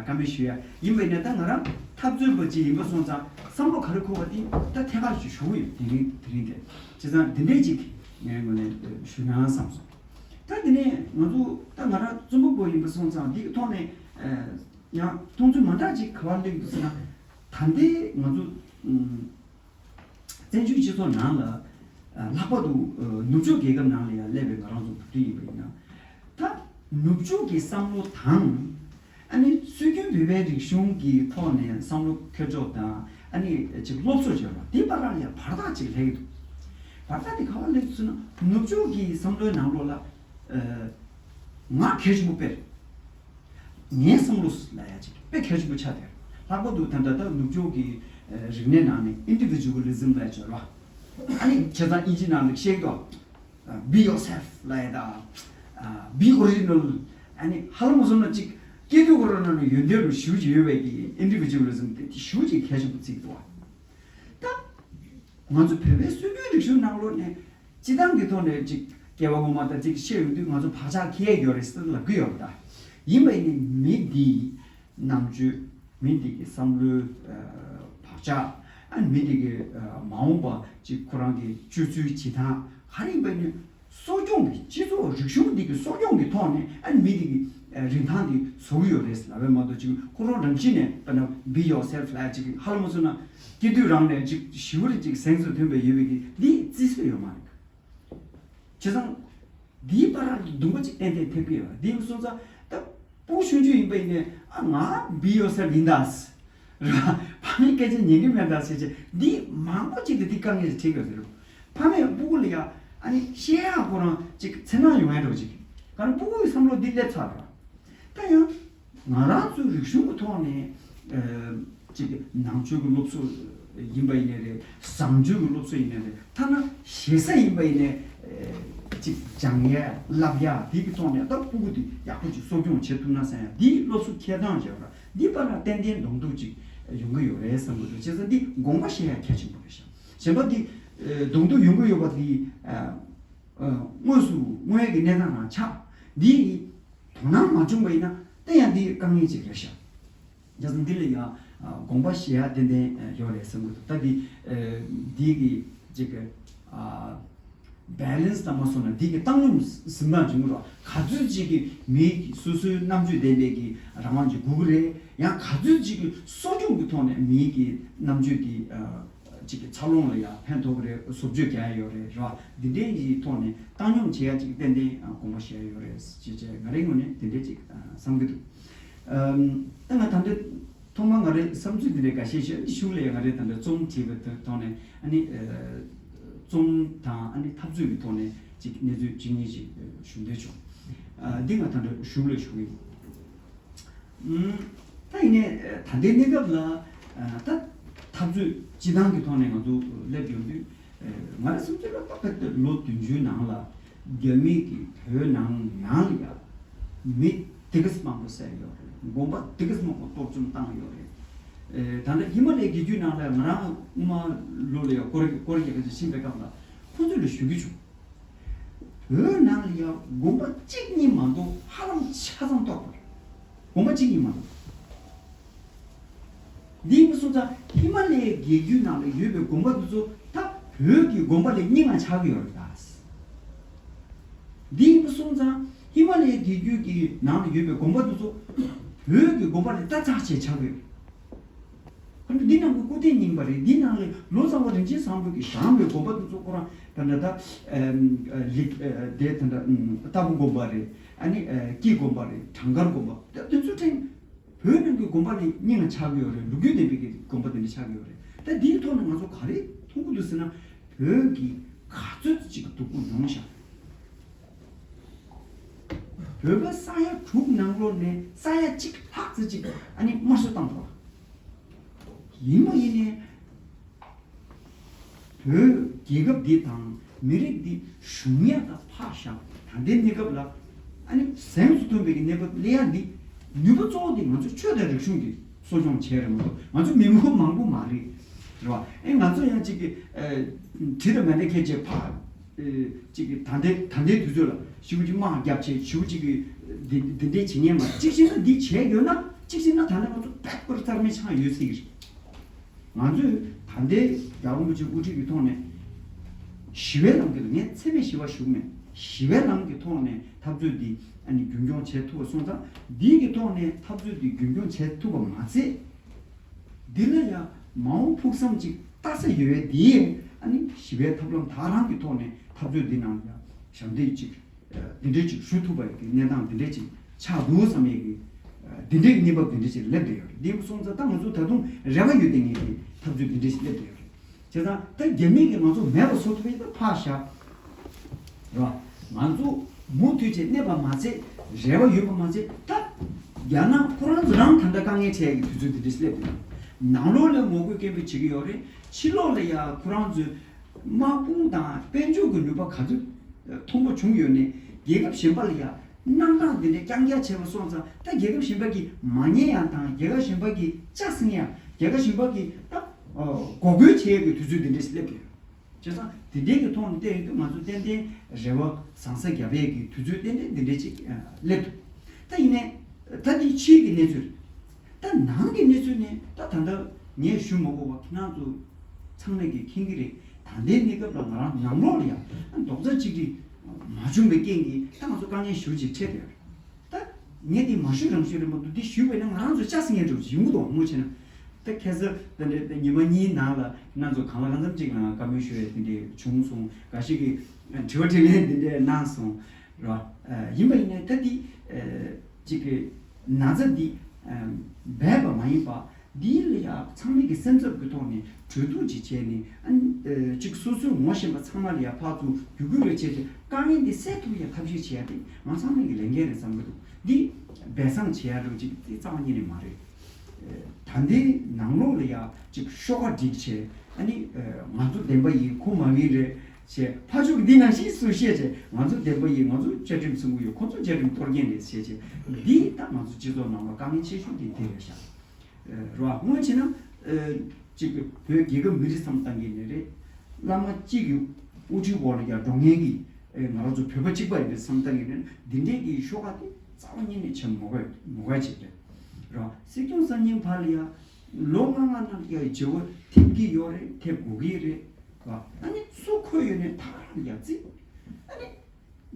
བཀའ་མོལ་ཞུ་ཡ་ཡིན་པ་ཡིན་ན། ད་ང་རང་འཐབ་རྩོད་པ་ཅིག་ཡིན་པ་སོང་ཙང་བསམ་བློ་ག་རེ་འཁོར་བ་དེ་ད་ཐད་ཀར་ཞུ་གི་ཡོད། དེ་རིང་དེ་རིང་དེ། བྱས་ཙང་འདི་འདྲའི་ཅིག་ངའི་ངོས་ནས་ཞུ་ན་བསམ་སོང་། ད་དེ་ནས་ང་ཚོ་ད་ང་རང་རྩོམ་པ་པོ་ཡིན་པ་སོང་ཙང་འདི་གི་ཐོག་ནས་ཡང་མཐོང་ཚུལ་མ་འདྲ་ཅིག་ག་པར་སླེབས་འདུག་ཟེར་ན། ད་ལྟའི་ང་ཚོ་བཙན་བྱོལ་སྤྱི་ཚོགས་ནང་ལ་ལྷག་པར་དུ་ནུབ་ཕྱོགས་རྒྱལ་ཁབ་ནང་ལ་ཡང་སླེབས་པའི་ང་རང་ཚོ་བོད་རིགས་ཡིན་པ་ཡིན་ན། ད་ནུབ་ཕྱོགས་ཀྱི་བསམ་བློ་དང་། ཨ་ནི་སྲོལ་རྒྱུན་བོད་པའི་རིག་གཞུང་གི་ཐོག་ནས་བསམ་བློ་འཁྱེར་ཕྱོགས་དང་། ཨ་ནི་ཅིག་སློབ་གསོ་བྱས་པ་འདི་བར་ལ་ཡང་བར་ཐག་ཅིག་སླེབས་ཀྱི་འདུག་བར་ཐག་དེ་ག་པར་སླེབས་ཚུལ་ན། ནུབ་ཕྱོགས་ཀྱི་བསམ་བློའི་ནང་ལོགས་ལ་ང་གལ་ཆེན་པོ་དཔེ་རེད། ངའི་བསམ་བློ་ལ་ཡ་ཅིག་དཔེ་གལ་ཆེན་པོ་ཆགས་བསྡད། ལྷག་པར་དུ་ད་ལྟ་ད་ནུབ་ཕྱོགས་ཀྱི་རིག་གནས་ནང་ནས་Individualism་ལ་ཡ་བྱས་པ། ཨ་ནི་བྱས་ཙང་དབྱིན་ཇི་ནང་ལ་བཤད་ཀྱི་འདུག Be yourself ལབ་ཡ་དང་། Be original། ཨ་ནི་ཧ་ལམ་སོང་ན་ཅིག་སྐྱེ་དུས་ཁོ་རང་ནང་ནས་ཡོན་ཏན་རུ་ཞེ་པོ་ཅིག་ཡོད་པའི་གི་Individualism་དེ་ཞེ་པོ་ཅིག་གལ་ཆེན་པོ་བརྩི་གི་འདུག་བ། ད་ང་ཚོ་བོད་པའི་སྲོལ་རྒྱུན་རིག་གཞུང་ནང་ལོགས་ནས་སྤྱི་བཏང་གི་ཐོག་ནས་ཅིག་སྐྱེ་བ་སྔོན་མ་དང་ཅིག་བཤད་ཡོང་དུས་ང་ཚོ་བག་ཆགས་ཁེལ་ཡོད་རེད་ཟེར་ལབ་ཀྱི་ཡོད་རེད། ད་ཡིན་པ་ཡིན་ནའི་མི་འདིའི་རྣམ་དཔྱོད། མི་འདི་གི་བསམ་བློའི་ཨ་བག་ཆགས། ཨ་ནི་མི་འདི་གི་ཨ་མ་འོངས་པ་ཅིག་ཁོ་རང་གི་སྤྱོད་ཚུལ་བྱེད་སྟངས་ག་རེ་ཡིན་པ་ནི། གསོ་སྐྱོང་གི་སྤྱི་ཚོགས་རིག་གཞུང་འདི་གི་གསོ་སྐྱོང་གི་ཐོག་ནས་ཨ་ནི་མི་འདི་གི་ཨ་རིན་ཐང་འདི་བཟོ་གི་ཡོད་རེད་ལབ་པས་མ་གཏོགས། ཅིག་ཁོ་རང་རང་བཞིན་ནས་དཔེར་ན་Be yourself ལབ་ཅིག་ཧ་ལམ་སོང་ན་སྐྱེ་དུས་རང་ནས་ཅིག་ཞེ་པོ་རེ་ཅིག་གཟེངས་སུ་ཐོན་པའི་ཡོད་པའི་གི་འདི་བརྩི་སྲོལ་ཡོད་མ་རེད། བྱས་ཙང་། འདིའི་བར་ལ་གདུང་བ་ཅིག་ཏན་ཏན་ཐེབས་ཀྱི་ཡོད། འདི་ཡིན་སོང་ཙང་ད་ཕྲུ་གུ་ཆུང་ཆུང་ཡིན་པ་ཡིན་ནའི་ཨ་ང་Be yourself ཡིན་ད་ཟེར། ར་ཕ་མའི་སྐད་ཆ་ཉན་གི་མེད་ད་ཟེར་བྱས་འདི་མང་པོ་ཅིག་ལ་འདི་དཀའ་ངལ་ཅིག་འཕྲད་ཀྱི་ཡོད་རེད། ཕ་མས་ཕྲུ་གུ་ལ་ཡ་ཨ་ནི་བཤད་ཡག་ཁོ་རང་ཅིག་འཚེར་སྣང་ཡོང་ཡ་འདྲ་ཅིག་ག་ནི་ཕྲུ་གུ་ཡི་བསམ་བློ་འདི་སླེབས་ཚར་ར། ད་ཡང་། ང་རང་ཚོའི་རིག་གཞུང་གི་ཐོག་ནས་ཨ་ཅིག་ནང་ཆོས་ཀྱི་སློབ་གསོ་ཡིན་པ་ཡིན་ནའི་རེད། བཟང་སྤྱོད་ཀྱི་སློབ་གསོ་ཡིན་ནའི་རེད། ཐ་ན་ཞེ་ས་ཡིན་པ་ཡིན་ནའི་ཨ་ཅིག་སྦྱང་ཡ་བསླབ་ཡ་འདི་གི་ཐོག་ནས་ད་ཕྲུ་གུ་འདི་ཡག་པོ་ཅིག་གསོ་སྐྱོང་བྱེད་ཐུབ་ན་བསམ་ཡ་འདི་སློབ་གསོ་འཁྱེར་སྟངས་བྱས་པ་འདི་བར་ལ་ཏན་ཏན་གདོང་ཐུག་ཅིག་ཡོང་གི་ཡོད་རེད་བསམ་གྱི་འདུག་བྱས་ཙང་འདི་དགོངས་པ་བཞེས་ཡ་གལ་ཆེན་པོ་རེད་ཤག་གཞན་པ་འདི་ཨ་གདོང་ཐུག་ཡོང་གི་ཡོད་པ་འདི་ཨ་ཨ་དངོས་སུ་དངོས་ཡོད་ཀྱི་གནས་སྟངས་རང་ཆགས་འདི། དོ་སྣང་མ་བྱུང་བ་ཡིན་ན་ད་ཡང་འདི་དཀའ་ངལ་ཅིག་རེད་ཤག་བྱས་ཙང་འདི་ལ་ཡང་དགོངས་པ་བཞེས་ཡ་ཏན་ཏན་ཡོད་རེད་བསམ་གྱི་འདུག་ད་འདི་འདི་གི་ཅིག་གི་balance ལ་མ་སོང་ན་འདི་གི་བཏང་སྙོམས་ཟིན་པ་བྱུང་རོགས། ག་ཚོད་ཅིག་གི་མི་སོ་སོའི་རྣམ་དཔྱོད་ལྡན་པའི་གི་རང་དབང་ཅིག་དགོས་ཀྱི་རེད། ཡང་ག་ཚོད་ཅིག་གི་གསོ་སྐྱོང་གི་ཐོག་ནས་མིའི་གི་རྣམ་དཔྱོད་འདི་ཅིག་གི་འཚར་ལོངས་ལ་ཡང་ཕན་ཐོགས་ཀྱི་རེད། བཟོ་བཅོས་རྒྱག་ཡ་ཡོད་རེད། རེད་བ། འདི་འདྲའི་ཐོག་ནས་བཏང་སྙོམས་བྱེད་ཡ་ཅིག་ཏན་ཏན་དགོངས་པ་བཞེས་ཡ་ཡོད་རེད་ཅེས་བྱས་ང་རའི་ངོས་ནས་འདི་འདྲའི་ཅིག་བསམ་གྱི་འདུག་ཨམ། ད་ང་ད་ལྟ་ཐོག་མར་ང་རའི་བསམ་ཚུལ་འདི་འདྲའི་འགའ་ཤས་ཤིག་ཨ་ནི་གཞུག་ལ་ཡང་ང་རའི་ད་ལྟ་རྩོམ་བྲིས་པའི་ཐོག་ནས་ཨ་ནི་རྩོམ་དང་ཨ་ནི་འཐབ་རྩོད་ཀྱི་ཐོག་ནས་ཅིག་གནས་ཚུལ་གཅིག་གཉིས་ཅིག་ཞུ་འདོད་བྱུང་། འདི་ང་ད་ལྟ་གཞུག་ལ་ཞུ་གི་ཡིན། ད་ཡིན་ནའི་ད་ལྟའི་གནས་སྐབས་ལ་ད་འཐབ་རྩོད་སྤྱི་བཏང་གི་ཐོག་ནས་ང་ཚོ་སླེབས་ཡོང་དུས་ང་རང་སེམས་ཚོར་ལ་ད་ལྟ་ལོ་བདུན་ཅུའི་ནང་ལ་རྒྱ་མི་གིས་བོད་ནང་ནང་ལ་ཡ་མི་དེ་ག་ཙམ་མང་པོ་བསད་ཡོད་རེད། དགོན་པ་དེ་ག་ཙམ་མང་པོ་གཏོར་བཅོམ་བཏང་ཡོད་རེད། ད་ལྟ་ཧི་མ་ལའི་རྒྱལ་རྒྱུད་ནང་ལ་ང་རང་སྔོན་མ་ལོ་ལ་ཡ་སྐོར་སྐོར་རྒྱག་ག་ཅིག་ཕྱིན་པའི་སྐབས་ལ་ཁོ་ཚོ་ལ་ཞུ་གི་བྱུང་། བོད་ནང་ལ་ཡང་དགོན་པ་གཅིག་གཉིས་མ་གཏོགས་ཧ་ལམ་ཆ་ཚང་གཏོར་བ་རེད། དགོན་པ་གཅིག་གཉིས་མ་གཏོགས། འདི་ཡིན་པ་སོང་ཙང་ཧི་མ་ལའི་རྒྱལ་རྒྱུད་ནང་ལ་ཡོད་པའི་དགོན་པ་འདི་ཚོ་ད་བོད་ཀྱི་དགོན་པ་ལས་རྙིང་བ་ཆགས་ཀྱི་ཡོད་རེད་ད། འདི་ཡིན་པ་སོང་ཙང་ཧི་མ་ལའི་རྒྱལ་རྒྱུད་ཀྱི་ནང་ལ་ཡོད་པའི་དགོན་པ་འདི་ཚོ་བོད་ཀྱི་དགོན་པ་ལས་ད་ཚགས་ཆེ་ཆགས་ཀྱི་ཡོད་རེད། ཁོ་ཚོ་འདི་ནང་གི་སྐུ་རྟེན་རྙིང་པ་རེད། འདི་ནང་ལ་ལོ་ཙཱ་བ་རིན་ཆེན་བཟང་པོ་གིས་བཞེངས་པའི་དགོན་པ་དེ་ཚོ་ཁོ་རང་ད་ལྟ་ད་ལིག་དེ་ད་ལྟ་ལྟ་བུ་དགོན་པ་རེད། ཨ་ནི་སྐྱིད་དགོན་པ་རེད། བྲང་དཀར་དགོན་པ་ད་དེ་ཚོ་ཕྲན་བོད་ནང་གི་དགོན་པ་ལས་རྙིང་བ་ཆགས་ཀྱི་ཡོད་རེད། ལོ་རྒྱུས་ལྡན་པའི་གི་དགོན་པ་དེ་འདྲ་ཆགས་ཀྱི་ཡོད་རེད། ད་འདིའི་ཐོག་ནས་ང་ཚོ་ག་རེ་མཐོང་གི་འདུག་ཟེར་ན་བོད་ཀྱི་ག་ཚོད་ཅིག་སྡུག་པོ་མྱོང་བཞག་བོད་པ་ས་ཡ་དྲུག་ནང་ལོགས་ནས་ས་ཡ་གཅིག་ལྷག་ཙམ་ཅིག་ཨ་ནི་དམར་གསོད་བཏང་ཐུབ་པ། ཡིན་པ་ཡིན་ནའི་བོད་རྒྱལ་ཁབ་འདི་དང་མི་རིགས་འདི་ཞུམ་ཡག་དང་ཕར་བཞག་ད་ལྟའི་གནས་སྐབས་ལ་ཨ་ནི་གཟེངས་སུ་ཐོན་པའི་གནས་བབ་སླེབས་ཡག་འདི་ནུས་པ་གཙོ་བོ་འདི་ང་ཚོ་ཆོས་དང་རིག་གཞུང་གི་ གསོ་སྐྱོང་བྱས་རེད་མ་གཏོགས། ང་ཚོ་མི་མང་མང་པོ་མ་རེད། རེད་བ། ཨེ་ང་ཚོ་ཡང་གཅིག་གི་ཨ་དྲི་དང་མ་འདྲ་ཁྱད་ཆེ་ཕ་ཨེ་གཅིག་གི་ད་ལྟའི་ད་ལྟའི་དུས་ཚོད་ལ་ཞེ་པོ་ཅིག་དམག་རྒྱབ་བྱས། ཞེ་པོ་ཅིག་གི་འདི་འདི་འདྲའི་བྱེད་ཉན་མ། གཅིག་བྱས་ན་འདི་བྱས་ཡོད་ན། གཅིག་བྱས་ན་ད་ནི་ང་ཚོ་པད་པར་རྩ་མེད་ཆགས་ཡོད་སྲིད་ཀྱི་རེད། ང་ཚོས་ད་ལྟའི་རྒྱལ་བ་རིན་པོ་ཆེ་དབུ་ཁྲིད་ཀྱི་ཐོག་ནས་ཞི་བའི་ལམ་གྱི། ངས་འཚེ་མེད་ཞི་བ་ཞུ་གི་མེད། ཞི་བའི་ལམ་གྱི་ཐོག་ནས་འཐབ་རྩོད་འདི་ཨ་ནི་རྒྱུན་འཁྱོངས་བྱེད་ཐུབ་པ་སོང་ཙང་། འདི་གི་ཐོག་ནས་འཐབ་རྩོད་འདི་རྒྱུན་འཁྱོངས་བྱེད་ཐུབ་པ་མ་ཚད། འདི་ལ་ཡང་མ་འོངས་ཕུགས་བསམ་ཅིག་ལྟ་ས་ཡོད་པའི་འདི་ཨ་ནི་ཞི་བའི་ཐབས་ལམ་དག་རང་གི་ཐོག་ནས་འཐབ་རྩོད་འདི་ནང་ཡང་ཞབས་འདེགས་ཅིག་འདི་འདྲས་ཅིག་ཞུ་ཐུབ་པའི་གི་གནས་སྟངས་འདི་འདྲས་ཅིག་ཆགས་འདུག་བསམ་ཡས་ཀྱི་འདི་འདྲས་ཀྱི་གནས་བབ་འདི་འདྲས་ཅིག་སླེབས་བསྡད་ཡོད་རེད། འདི་སོང་ཙང་ད་ང་ཚོ་ད་དུང་རེ་བ་ཡོད་དེ་ངེས་ཀྱི་འཐབ་རྩོད་འདི་འདྲས་ཅིག་སླེབས་བསྡད་ཡོད་རེད། བྱས་ཙང་ད་རྒྱ་མི་གིས་ང་ཚོ་མེད་པ་བཟོ་ཐུབ་ཡས་ད་ཕར་བཞག་རེད་བ། ང་ཚོ་མུ་མཐུད་བྱས་གནས་པ་མ་ཚད། རེ་བ་ཡོད་པ་མ་ཚད། ད་རྒྱ་ནག་ཁོ་རང་ཚོ་རང་ད་ལྟ་དཀའ་ངལ་འཕྲད་ཡས་ཀྱི་དུས་ཚོད་འདི་འདྲས་སླེབས་འདུག་ནང་ལོགས་ལ་ངོ་རྒོལ་སྐད་འབོད་བྱེད་ཀྱི་ཡོད་རེད། ཕྱི་ལོགས་ལ་ཡ་ཁོ་རང་ཚོས་དམག་དཔུང་དང་དཔལ་འབྱོར་གྱི་ནུས་པ་ག་ཚོད་མཐོན་པོ་བྱུང་ཡོད་ནས་རྒྱལ་ཁབ་གཞན་པ་ལ་ཡ་གནང་སྟངས་འདི་འདྲས་རྐྱང་རྐྱང་བྱས་པ་སོང་ཙང་། ད་རྒྱལ་ཁབ་གཞན་པ་གིས་མ་ཉན་ཡ་དང་། རྒྱལ་ཁབ་གཞན་པ་གིས་ལྕགས་སྲིང་ཡ། རྒྱལ་ཁབ་གཞན་པ་གིས་ད་འགོག་རྒོལ་བྱེད་ཡས་ཀྱི་དུས་ཚོད་འདི་འདྲས་སླེབས་ཡོད། བྱས་ཙང་དེ་འདྲའི་གི་ཐོག་ནས་བལྟས་ཡོང་དུས་ང་ཚོ་ཏན་ཏན་རེ་བ་བཟང་ས་རྒྱབ་ཡས་ཀྱི་དུས་ཚོད་ཏན་ཏན་འདི་འདྲའི་ཅིག་སླེབས་འདུག་ད་ཡིན་ནའི་ད་འདི་ཕྱིའི་གི་གནས་ཚུལ་རེད། ད་ནང་གི་གནས་ཚུལ་ནི་ད་ད་ལྟ་ངས་ཞུ་མ་དགོས་པ་ཁྱེད་རང་ཚོ་ཚང་མས་ཀྱི་མཁྱེན་གྱི་རེད། ད་ལྟའི་གནས་སྐབས་ལ་ང་རང་ནང་ལོགས་ལ་ཡང་རྡོག་རྩ་གཅིག་སྒྲིལ་མ་བྱུང་བའི་རྐྱེན་གྱིས་ད་ང་ཚོ་དཀའ་ངལ་ཞེ་པོ་ཅིག་འཕྲད་བསྡད་ཡོད་རེད། ད་ངས་འདི་མ་ཞུས་རང་ཞུས་རེད་མ་གཏོགས། འདི་ཞུས་པས་ན་ང་རང་ཚོ་ལྕགས་སྲིང་ཡས་འགྲོ་ཅིག་ཡོང་གི་འདུག་དངོས་བྱས་ན། ད་ཁ་སང་ད་འདྲའི་ཉི་མ་གཉིས་ནང་ལ་ང་ཚོ་གང་ལ་གང་འཚམ་ཅིག་ལ་བཀའ་མོལ་ཞུ་ཡས་དེ་འདྲས་བྱུང་སོང་། འགའ་ཞིག་གིས་དྲི་བ་དྲིས་ལན་དེ་འདྲས་གནང་སོང་། རེད་བ། ཡིན་པ་ཡིན་ནའི་ད་འདི་ཅིག་གི་ན་ཚ་འདི་རྦད་པ་མ་ཡིན་པ། འདི་ལ་ཡ་ཚང་མས་ཀྱི་སེམས་འཚབ་ཀྱི་ཐོག་ནས་གྲོས་བསྡུར་ཅིག་བྱས་ནས། ཨ་ནི་ཅིག་སོ་སོའི་ངོ་ཤེས་པ་ཚང་མ་ལ་ཡ་ཕར་ཚུར་བརྒྱུད་སྐུལ་རེ་བྱས་ཏེ་དཀའ་ངལ་འདི་སེལ་ཐུབ་ཡ་ཐབས་ཤེས་བྱེད་ཡ་དེ་ང་ཚང་མས་ཀྱི་ལས་འགན་རེད་བསམ་གྱི་འདུག་འདི་སྦས་གསང་བྱེད་ཡ་རེད་ཅིག་དེ་རྩ་བ་ཉིད་ནས་མ་རེད། ད་ལྟའི་ནང་ལོགས་ལ་ཡ་ཅིག་ཤོག་ཁ་སྒྲིག་བྱས། ཨ་ནི་ང་ཚོ་བདེན་པ་ཡིན། ཁོ་མ་ཡིན་རེད་ཅེས་ཕར་ཕྱོགས་འདི་ནང་བཞིན་སུ་བཤད་བྱས། ང་ཚོ་བདེན་པ་ཡིན། ང་ཚོ་བཅའ་ཁྲིམས་སྲུང་གི་ཡོད། ཁོ་ཚོ་བཅའ་ཁྲིམས་གཏོར་མཁན་རེད་ཟེར་བྱས། འདི་ད་ང་ཚོ་སྤྱི་ཚོགས་ནང་ལ་དཀའ་ངལ་ཆེ་ཤོས་དེ་དེ་རེད་ཤག་རེད་བ། དངོས་བྱས་ན་ཅིག་བོད་རྒྱལ་ཁབ་མི་རིགས་བསམ་བཏང་གི་ནི་རེད། བླ་མ་གཅིག་གི་དབུ་ཁྲིད་འོག་ལ་ཡ་འགྲོ་མཁན་གྱི་ང་རང་ཚོ་བོད་པ་གཅིག་པ་ཡིན་པའི་བསམ་བཏང་གི་ནི། འདི་འདྲས་ཀྱི་ཤོག་ཁ་དེ་རྩ་བ་ཉིད་ནས་བྱེད་མ་དགོས། མ་དགོས་ཅིག་རེད། རེད་བ། སྲིད་སྐྱོང་གསར་རྙིང་བར་ལ་ཡ་ལོ་ལྔ་ལྔ་ནང་ལ་ཡ་བརྗེ་བོ་ཐེབས་ཀྱི་ཡོད་རེད། ཐེབས་དགོས་ཀྱི་རེད། རེད་བ། ཨ་ནི་སུ་འཁོད་ཡོད་ནས་ཐག་རང་ལ་ཡ་བརྩི། ཨ་ནི།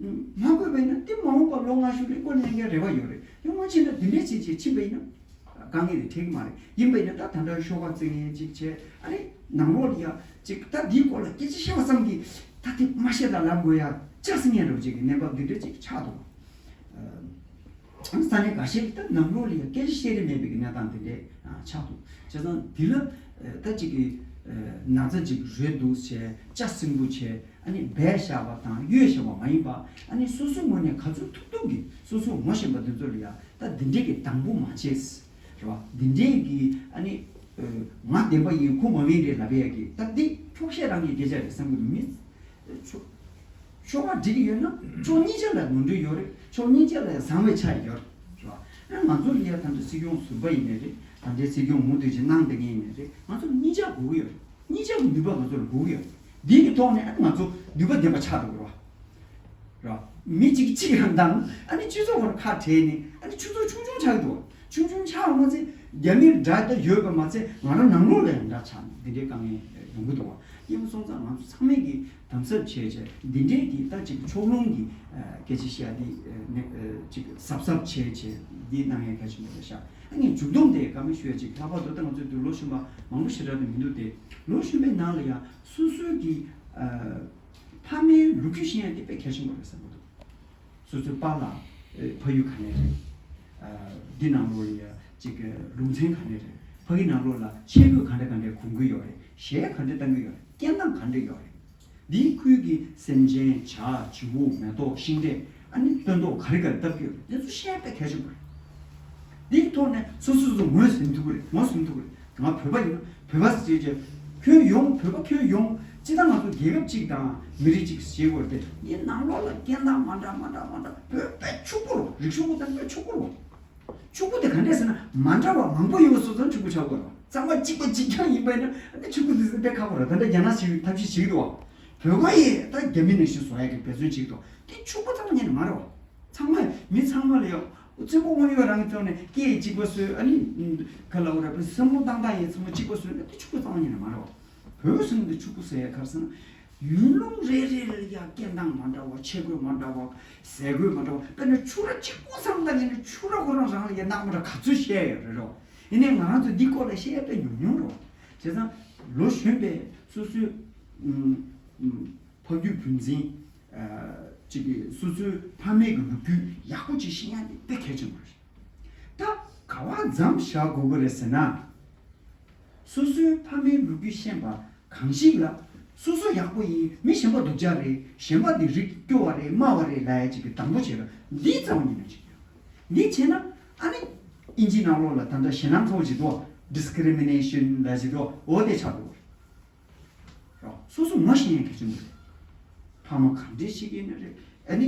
མ་དགོས་པ་ཡིན་ན་དེ་མ་འོངས་པ་ལོ་ལྔ་བཅུ་རིང་སྐོར་གནས་མཁན་རེ་བ་ཡོད་རེད། ཡང་མ་བྱས་ན་འདི་འདྲས་བྱས་བྱས་ཕྱིན་པ་ཡིན་ན་དཀའ་ངལ་དེ་འཕྲད་ཀྱི་མ་རེད། ཡིན་པ་ཡིན་ན་ད་ད་ལྟ་ཤོག་ཁ་བརྩི་མཁན་ཅིག་བྱས། ཨ་ནི་ནང་ལོགས་ལ་ཡ་ཅིག་ད་འདིའི་སྐོར་ལ་སྐད་ཆ་བཤད་པ་ཙམ་གྱིས་ད་དེ་མ་བཤད་ད་ལབ་དགོས་ཡ་ཅག་ཟིན་མཁན་རེ་བ་ཅིག་གི་གནས་བབ་འདི་འདྲས་ཅིག་ཆགས་འདུག་ས་གནས་འགའ་ཤས་ཀྱིས་ད་ནང་ལོགས་ལ་ཡ་སྐད་ཆ་བཤད་རིན་མེད་པའི་གི་གནས་སྟངས་དེ་འདྲས་ཆགས་འདུག་བྱས་ཙང་འདི་ལ་ད་ཅིག་གི་ན་ཚ་ཅིག་རོལ་འདུག་བྱས། ལྕགས་སྲིན་པོ་བྱས། ཨ་ནི་སྦས་བཞག་པ་དང་གཡོལ་བཞག་པ་མ་ཡིན་པ། ཨ་ནི་སོ་སོའི་ངོས་ནས་ག་ཚོད་ཐུབ་ཐུབ་ཀྱིས་སོ་སོའི་ངོ་ཤེས་པ་འདི་ཚོ་ལ་ཡ་ད་འདི་འདྲས་ཀྱི་སྡང་པོ་མ་བྱེད། རེད་བ། འདི་འདྲས་ཀྱི་ཨ་ནི་ང་བདེན་པ་ཡིན། ཁོ་མ་ཡིན་རེད་ལབ་ཡ་གི་ད་འདི་འཁྱོག་བཤད་རང་གི་སྐད་ཆ་རེད་བསམ་གྱི་འདུག་མི་ཆོ་ཆོ་ག་འགྲིག་གི་ཡོད་ན་ཕྱོགས་གཉིས་ཆ་ལ་ནོར་འཁྲུལ་ཡོད་རེད། ཕྱོགས་གཉིས་ཆ་ལ་བཟང་བའི་ཆ་ཡོད་རེད། རེད་བ། ཨ་ང་ཚོ་ལ་ཡ་ད་ལྟ་སྲིད་སྐྱོང་ཟུར་པ་ཡིན་ནའི་རེད། ད་ལྟའི་སྲིད་སྐྱོང་མུ་མཐུད་ཅིག་གནང་བསྡད་མཁན་ཡིན་ནའི་རེད། ང་ཚོ་གཉིས་ཆ་དགོས་ཀྱི་ཡོད་རེད། གཉིས་ཆ་གི་ནུས་པ་ང་ཚོར་དགོས་ཀྱི་ཡོད། འདི་གི་ཐོག་ནས་ཨ་ནི་ང་ཚོ་ནུས་པ་ལྡན་པ་ཆགས་འགྲོ་གི་རེད་བ། རེད་བ། མི་གཅིག་གཅིག་རང་དང་ཨ་ནི་སྤྱི་ཚོགས་ཁོ་རང་ཁ་བྲལ་ནས་ཨ་ནི་ཆུ་ཚོད་ཆུང་ཆུང་ཆགས་འདུག་ཆུང་ཆུང་ཆགས་མ་ཚད་རྒྱ་མིར་དགྲ་ད་ཡོད་པ་མ་ཚད་ང་རང་ནང་ལོགས་ལ་ཡང་དགྲ་ཆགས་ནས་འདི་འདྲའི་དཀའ་ངལ་ཡོང་གི་འདུག་བ། ཡིན་པ་སོང་ཙང་ང་ཚོ་ཚང་མས་ཀྱིས་དམ་ཟབ་བྱས་བྱས་འདི་འདྲའི་གི་ད་ཅིག་ཕྱོགས་ལྷུང་གི་སྐད་ཆ་བཤད་འདི་ནས་ཅིག་གཟབ་གཟབ་བྱས་བྱས་འདི་གནང་ཡ་གལ་ཆེན་པོ་རེད་ཤག་ཨ་ནི་མཇུག་སྡོམ་དེ་བཀའ་མོལ་ཞུ་ཡ་ཅིག་ལྷག་པར་དུ་ད་ང་ཚོའི་འདི་ལོ་གཞོན་པ་མང་པོ་ཞེ་དྲག་ཏུ་མི་འདུག་སྟེ། ལོ་གཞོན་པའི་ནང་ལ་ཡང་སོ་སོའི་གི་ཨ་ཕ་མའི་ལོ་རྒྱུས་ཤེས་ཡ་དེ་དཔེ་གལ་ཆེན་པོ་རེད་བསམ་གྱི་འདུག་སོ་སོའི་པཱ་ལགས་ཨེ་ཕ་ཡུལ་ག་ནས་རེད། ཨ་འདི་ནང་ལོགས་ལ་ཡ་ཅིག་གི་ལུང་ཚན་ག་ནས་རེད། ཕ་གི་ནང་ལོགས་ལ་ཆས་གོས་ག་འདྲ་ག་འདྲ་གོན་གྱི་ཡོད་རེད། གཞས་ག་འདྲ་བཏང་གི་ཡོད་རེད། སྐད་གདངས་ག་འདྲ་ཡོད་རེད། འདིའི་ཁུལ་གྱི་སེམས་ཅན། བྱ། བྱིའུ། མེ་ཏོག་ཤིང་འབྲས། ཨ་ནི་སྟོན་ཐོག་ག་རེ་ག་རེ་བཏབ་ཀྱི་ཡོད་རེད། འདི་ཚོ་ཤེས་དཔེ་གལ་ཆེན་པོ་རེད། འདིའི་ཐོག་ནས་སོ་སོ་སོ་ངོས་ཟིན་ཐུབ་ཀྱི་རེད། ངོས་ཟིན་ཐུབ་ཀྱི་རེད། ང་བོད་པ་ཡིན་ན་བོད་པ་ཟེར་བྱས་ཁྱོན་ཡོངས། བོད་པ་ཁྱོན་ཡོངས། སྤྱིར་བཏང་ང་ཚོ་རྒྱལ་ཁབ་གཅིག་དང་མི་རིགས་གཅིག་ཟེར་དགོས་རེད་དེ། འདིའི་ནང་ལོགས་ལ་སྐད་གདངས་མ་འདྲ་མ་འདྲ་མ་འདྲ་བོད་དཔེ་ཕྱུག་པོ་རེད། རིག་གཞུང་པོ་དང་དཔེ་ཕྱུག་པོ་རེད། ཕྱུག་པོ་དེ་ག་འདྲས་ཟེར་ན། མ་འདྲ་བ་མང་པོ་ཡོད་པ་སོང་ཙང་ཕྱུག་པོ་ཆགས་དགོས་རེད་བ། ཚང་མ་གཅིག་པ་གཅིག་རྐྱང་ཡིན་པ་ཡིན་ན་ཨ་ནི་ཕྱུག་པོ་དེ་ཚོ་དཔེ་ཁག་པོ་རེད། ད་ལྟ་རྒྱ་ནག་ཞིག་ཐབས་ཤེས་བྱེད་ཀྱི་འདུག་བ། བོད་པ་ཡིས་ད་རྒྱ་མི་ནང་བཞིན་བཟོ་ཡག་གི་འབད་བརྩོན་བྱེད་ཀྱི་འདུག་དེ་ཕྱུག་པོ་ཚང་མ་ཉན་ནི་མ་རེད་བ། ཚང་མ་མི་ཚང་མ་ལ་ཡང་བཙན་པོ་དབང་ཡོད་རང་གི་ཐོག་ནས་སྐད་གཅིག་པ་བཟོས། ཨ་ནི་ག་ལ་འོ་ར་བསམ་བློ་བཏང་སྟངས་ཡིན་ཚང་མ་གཅིག་པ་བཟོས་ན་དེ་ཕྱུག་པོ་ཚང་མ་ཉན་ནི་མ་རེད་བ། བོད་ཟེར་ན་འདི་ཕྱུག་པོ་ཟེར་ཡ་ག་རེ་ཟེར་ན། ཡུལ་ལུང་རེ་རེ་ལ་ཡ་སྐད་གདངས་མ་འདྲ་བ། ཆས་གོས་མ་འདྲ་བ། ཟས་གོས་མ་འདྲ་བ། དཔེར་ན་ཕྱུ་ར་གཅིག་པོ་ཚང་ད་ཡིན་ན་ཕྱུ་ར་ཁོ་རང་རང་ལ་ཡ་སྣང་མ་འདྲ་ག་ཚོད་བཤད་ཡོད་རེད་རོ། ཡིན་ནའི་ང་རང་ཚོ་འདི་སྐོར་ལ་བཤད་ཡ་དཔེ་ཉུང་ཉུང་རོ། བྱས་ཙང་ལོ་གཞོན་པའི་སོ་སོའི་ཨུམ་ཨུམ་ཕ་རྒྱུད་བུ་འཛིན་ཨ་གཅིག་གིས་སོ་སོའི་ཕ་མེས་ཀྱི་ལོ་རྒྱུས་ཡག་པོ་ཅིག་ཤེས་ཡ་དེ་དཔེ་གལ་ཆེན་པོ་རེད། ད་ག་བ་མཚམས་བཞག་དགོས་ཀྱི་རེད་ཟེར་ན། སོ་སོའི་ཕ་མའི་ལོ་རྒྱུས་ཤེས་པ་གང་ཞིག་ལ། སོ་སོ་ཡག་པོ་ཡིན། མི་གཞན་པ་སྡུག་ཅག་རེད། གཞན་པ་འདི་རིགས་སྐྱོ་བ་རེད། དམའ་བ་རེད་ལབ་ཡ་ཅིག་གི་དང་པོ་བྱེད་ར། འདི་རྩ་བ་ཉིད་ནས་བྱེད་རྒྱུ། འདི་བྱས་ན་ཨ་ནི་ཨིན་ཇི་ནང་ལོགས་ལ་ད་ལྟ་ཞེད་སྣང་ཚ་པོ་ཅིག་འདུག discrimination ལབ་ཅིག་འདུག་འོ་དེ་ཆགས་འགྲོ་གི་རེད། རོ། སོ་སོ་ངོ་ཤེས་ཡ་གལ་ཆེན་པོ་རེད། ཕ་མ་ག་འདྲས་ཤིག་ཡིན་ན་རེད། ཨ་ནི་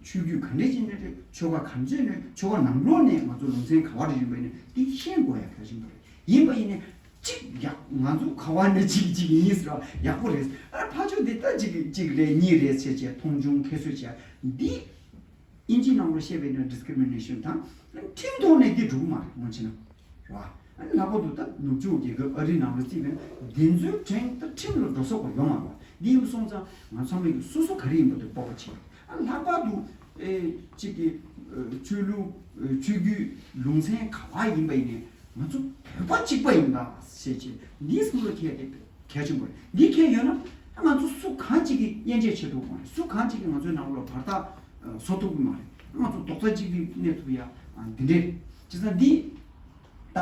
ཆོས་བརྒྱུད་ག་འདྲས་ཤིག་ཡིན་ན་རེད། ཆོལ་ཁ་ག་ཚོད་ཡིན་ན་རེད། ཆོལ་ཁ་ནང་ལོགས་ནས་ང་ཚོ་ལུང་ཚན་ག་བ་རེ་ཡིན་པ་ཡིན་ན་འདི་ཤེས་དགོས་ཡ་གལ་ཆེན་པོ་རེད། ཡིན་པ་ཡིན་ནའི་གཅིག་ཡག་ང་ཚོ་ག་བ་ནས་གཅིག་གཅིག་ཡིན་ཟེར་བ་ཡག་པོ་རེད། ཨ་ཕར་ཕྱོགས་འདི་ལྟ་གཅིག་གཅིག་རེད་གཉིས་རེད་ཟེར་བྱས་མཐོང་ཆུང་ཁྱད་གསོད་བྱས་འདི། ཨིན་ཇི་ནང་ལ་བཤད་པའི་ནང་discrimination དང་ཁྲིམས་ཐོག་ནས་འདི་འགྲུབ་མ་རེད་ངོ་ཆེ་ན། རེད་བ། ཨ་ནི་ལྷག་པར་དུ་ད་ནུབ་ཕྱོགས་རྒྱལ་ཁབ་ཨ་རིའི་ནང་ལ་བརྩིས་པས་ན་འདི་ཚོའི་གྲས་ད་ཁྲིམས་ལ་འགྲོ་ས་གོ་ཡོད་མ་རེད་བ། འདི་ཡིན་སོང་ཙང་ང་ཚང་མས་ཀྱི་སོ་སོ་ག་རེ་ཡིན་པ་དེ་སྤོབས་པ་བྱེད། ཨ་ལྷག་པར་དུ་ཨེ་གཅིག་གི་ཨེ་ཆོས་ལུགས་ཨེ་ཆོས་བརྒྱུད་ལུང་ཚན་ག་བ་ཡིན་པ་ཡིན་ནའི་ང་ཚོ་བོད་པ་གཅིག་པ་ཡིན་པ་ཞེས་བྱས་འདིའི་བསམ་བློ་འཁྱེར་ཏེ། གལ་ཆེན་པོ་རེད། འདི་འཁྱེར་ཡོད་ན་ང་ཚོ་སུ་གང་གཅིག་གིས་དབྱེ་འབྱེད་བྱེད་ཐུབ་མ་རེད། སུ་གང་གཅིག་གིས་ང་ཚོའི་ནང་ལོགས་བར་ཐག་བཟོ་ཐུབ་ཀྱི་མ་རེད། ང་ཚོ་རྡོག་རྩ་གཅིག་སྒྲིལ་གནས་ཐུབ་ཡ་འདི་འདྲས་རེད། བྱས་ཙང་འདི་ད་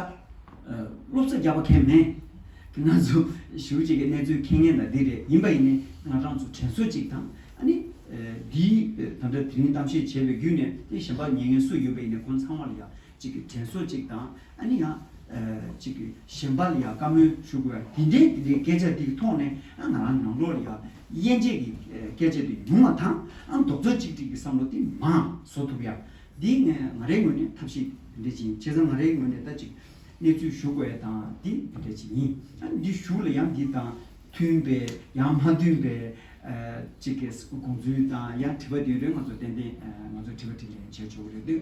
སློབ་གསོ་རྒྱག་པ་མཁན་མེད། ང་ཚོ་ཞུ་གཅིག་གི་གནས་ཚུལ་མཁྱེན་མཁན་ད་འདི་རེད། ཡིན་པ་ཡིན་ནའི་ང་རང་ཚོ་དྲན་གསོ་གཅིག་དང་ཨ་ནི་འདིའི་ད་ལྟ་དེ་རིང་གཏམ་བཤད་བྱས་པའི་བརྒྱུད་ནས་དེ་གཞན་པ་ཉན་མཁན་སུ་ཡོད་པ་ཡིན་ནའི་ཁོང་ཚང་མ་ལ་ཡ། གཅིག་གི་དྲན་གསོ་གཅིག་དང་ཨ་ནི་ཡང་གཅིག་གི་གཞན་པ་ལ་ཡང་བཀའ་མོལ་ཞུ་དགོས་ཡ་འདི་འདྲའི་འདི་འདྲའི་སྐད་ཆ་འདི་གི་ཐོག་ནས་ཨ་ང་རང་ནང་ལོགས་ལ་ཡང་དབྱེ་འབྱེད་ཀྱི་སྐད་ཆ་འདི་ཉུང་བ་དང་ཨ་རྡོག་རྩ་གཅིག་སྒྲིལ་གྱི་བསམ་བློ་འདི་མང་བཟོ་ཐུབ་ཡ་འདི་ངས་ང་རའི་ངོས་ནས་ཐབས་ཤེས་འདི་འདྲ་ཅིག་ཡིན། བྱས་ཙང་ང་རའི་ངོས་ནས་ད་ཅིག་གནས་ཚུལ་ཞུ་དགོས་ཡ་དང་འདི་འདི་འདྲ་ཅིག་ཡིན། ཨ་འདི་ཞུ་ལ་ཡང་འདི་དང་མཐུན་པའི་ཡང་མ་མཐུན་པའི། གཅིག་གི་དགོངས་ཚུལ་དང་ཡང་དྲི་བ་དེ་རེད། ང་ཚོ་ཏན་ཏན་ང་ཚོ་དྲི་བ་དྲིས་ལན་བྱེད་ཆོག་གི་རེད་འདུག་